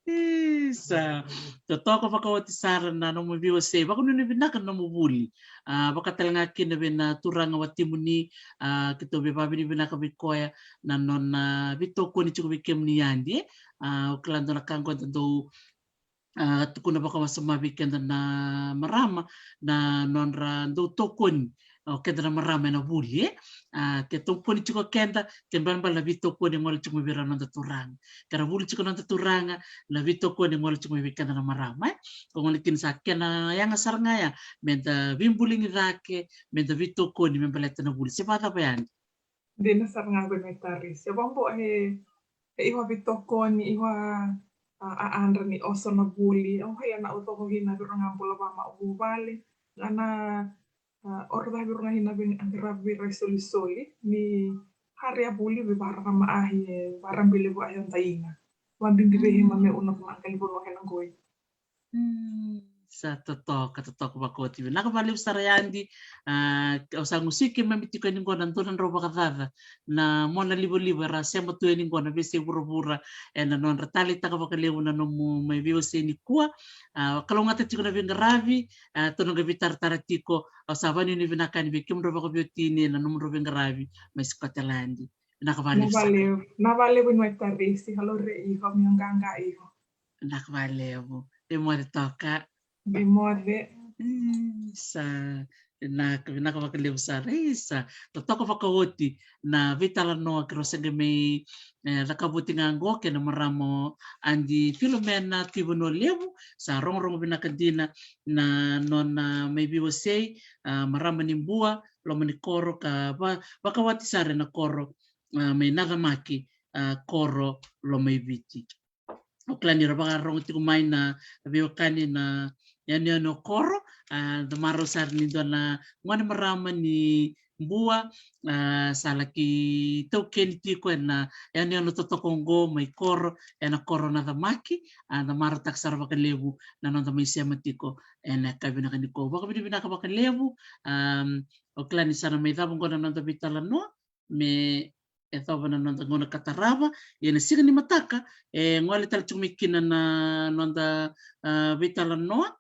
Isa, totoka vakaoti sara na nomu veiwasei, vakanuinui vinaka na nomu vuli. A, vaka tale ga kina vei na turaga watimuni, a, keitou veivavinavinaka vei koya na nona veitokoni tiko vei kemuni Yadi. A, o kila dua na ka qo da dau a, tukuna vakawasoma vei keda na marama na nodra dau tokoni o keda na marama ena vuli, e. A, ke tokoni tiko keda, ke balebale na veitokoni e gole tiko mai vei ira na noda turaga. Ke ra vuli tiko na noda turaga, na veitokoni e gole tiko mai vei keda na marama, e. Ko gole kina sa kena yaga sara ga ya me da veibuligi cake, me da veitokoni me baleta na vuli. Se vakacava Yadi? Dina sara ga vei na waitarisi. Au vakabau e, e iwa veitokoni, iwa a, a, adra ni oso na vuli. Au haya na au coko kina vei rau ga bula vamavuvale. Ga na, a, oro cake vei rau ga kina vei a qaravi vei ira isolisoli ni hari a vuli vei vararama ahi, e varabile vua ahi o daiga. Vabibi vei hima me una vuna a qali vanua hena qoi. Mm, Sa totoka, totoka vakaoti. Vinaka vakalevu sara Yadi. A, au sa gusuki keimami tiko yani qo na dua na drau vakacaca na mona livaliva era sema tu yani qo na veiyasai vuravura ena nodra taleitaka vakalevu na nomu mai veiwasei nikua. A, kalougata tiko na veiqaravi, a, tou na qai veitaratara tiko. Au sa vakanuinui vinaka yani vei kemudrau vakaveiwatini ena nomudrau veiqaravi mai Scotland. Vinaka vakalevu sara. Vinaka vakalevu, vinaka vakalevu. Vinaka vakalevu. Vei moce toka. Vei moce. Mm, sa vinaka, vinaka vakalevu sara. Isa, totoka vakaoti na veitalanoa keirau se qai mai, e, cakava oti ga qo kei na marama o Adi Filomena Tuivanualevu. Sa rogorogo vinaka dina na nona mai veiwasei, a, marama ni Bua, loma ni koro ka va-, vakawati sara ena koro, a, mai Nacamaki, a, koro Lomaiviti. Au kila ni ra vakarorogo tiko mai na veiwekani na yanuyanu o koro, a, da marau sara ni dua na gone marama ni Bua, a, sa laki taukeni tiko ena yanuyanu totoka oqo mai koro, ena koro Nacamaki, a, da marautaka sara vakalevu na noda mai sema tiko ena yakavi vinaka nikua. Vakavinavinaka vakalevu, a, au kila ni sa na mai cava oqo na noda veitalanoa, me yacova na noda gauna ka tarava, ia na siga ni mataka, e gole tale tiko mai kina na noda, a, veitalanoa,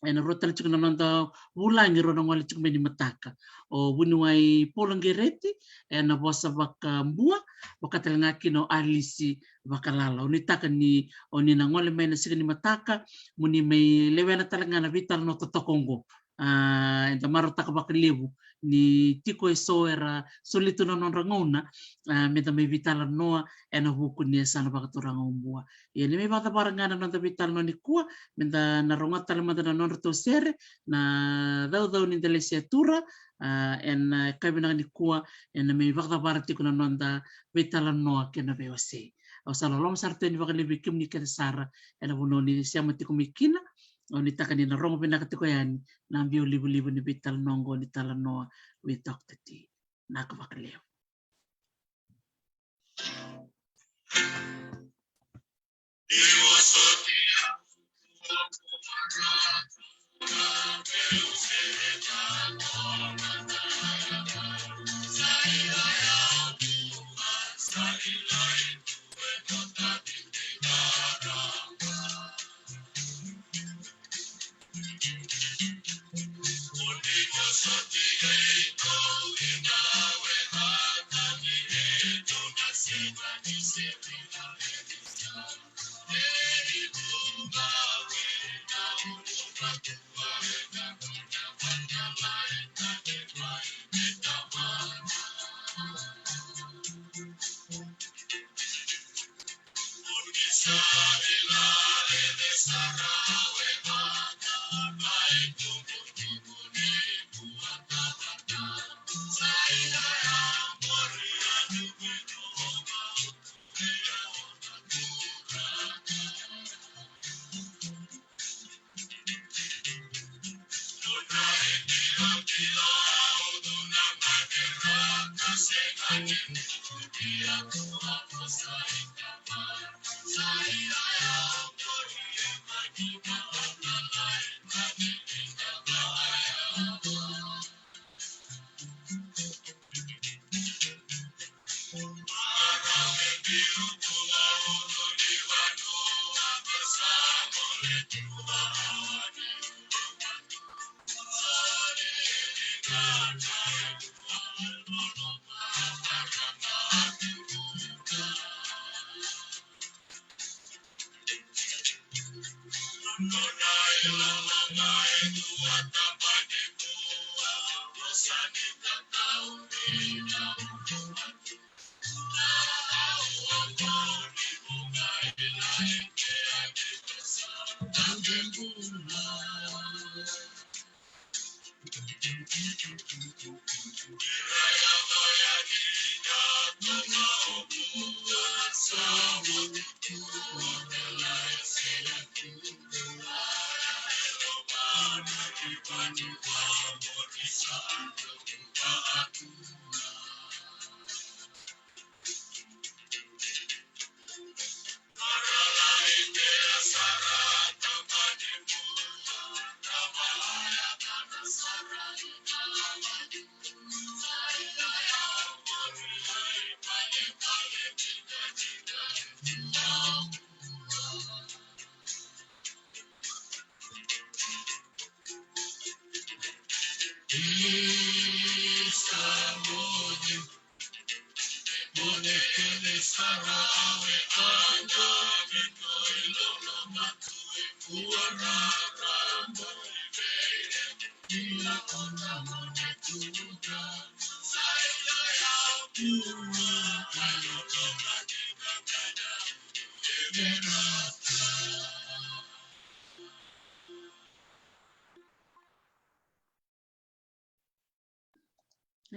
ena rua tale tiko na noda vulagi rau na gole tiko mai ni mataka. O vuniwai Paula Qereti, ena vosa vakaBua, vaka tale ga kina o Alisi Vakalala. Au nuitaka ni, o ni na gole mai na siga ni mataka, mo ni mai lewena tale ga na veitalanoa totoka oqo. A, eda marautaka vakalevu ni tiko eso era soli tu na nodra gauna, a, meda mai veitalanoa ena vuku ni yasana vakaturaga o Bua. Ia ni mai vakacavara ga na noda veitalanoa nikua, meda na rogoca tale mada na nodratou sere, na Caucau ni Delaisiatura, a, ena yakavi vinaka nikua, ena mai vakacavara tiko na noda veitalanoa kei na veiwasei. Au sa loloma sara tu yani vakalevu vei kemuni kece sara, ena vanua ni sema tiko mai kina, au nuitaka ni na rogo vinaka tiko yani na biau livaliva ni veitalanoa oqo ni talanoa vei Doctor T. Vinaka vakalevu.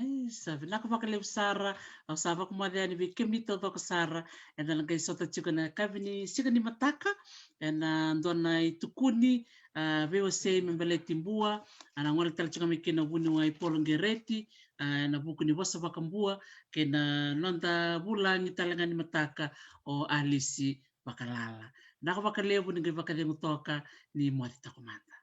Ei, sa vinaka vakalevu sara. Au sa vakamoce yani vei kemuni taucoko sara. Eda na qai sota tiko na kavi ni siga ni mataka ena dua na itukuni, a, veiwasei me baleti bua. A na gole tale tiko mai kei na vuniwai Polo Qereti, a, ena vuku ni vosa vakabua kei na noda vulagi tale ga ni mataka o Alisi Vakalala. Vinaka vakalevu ni qai vakacegu toka, ni moce toka mada.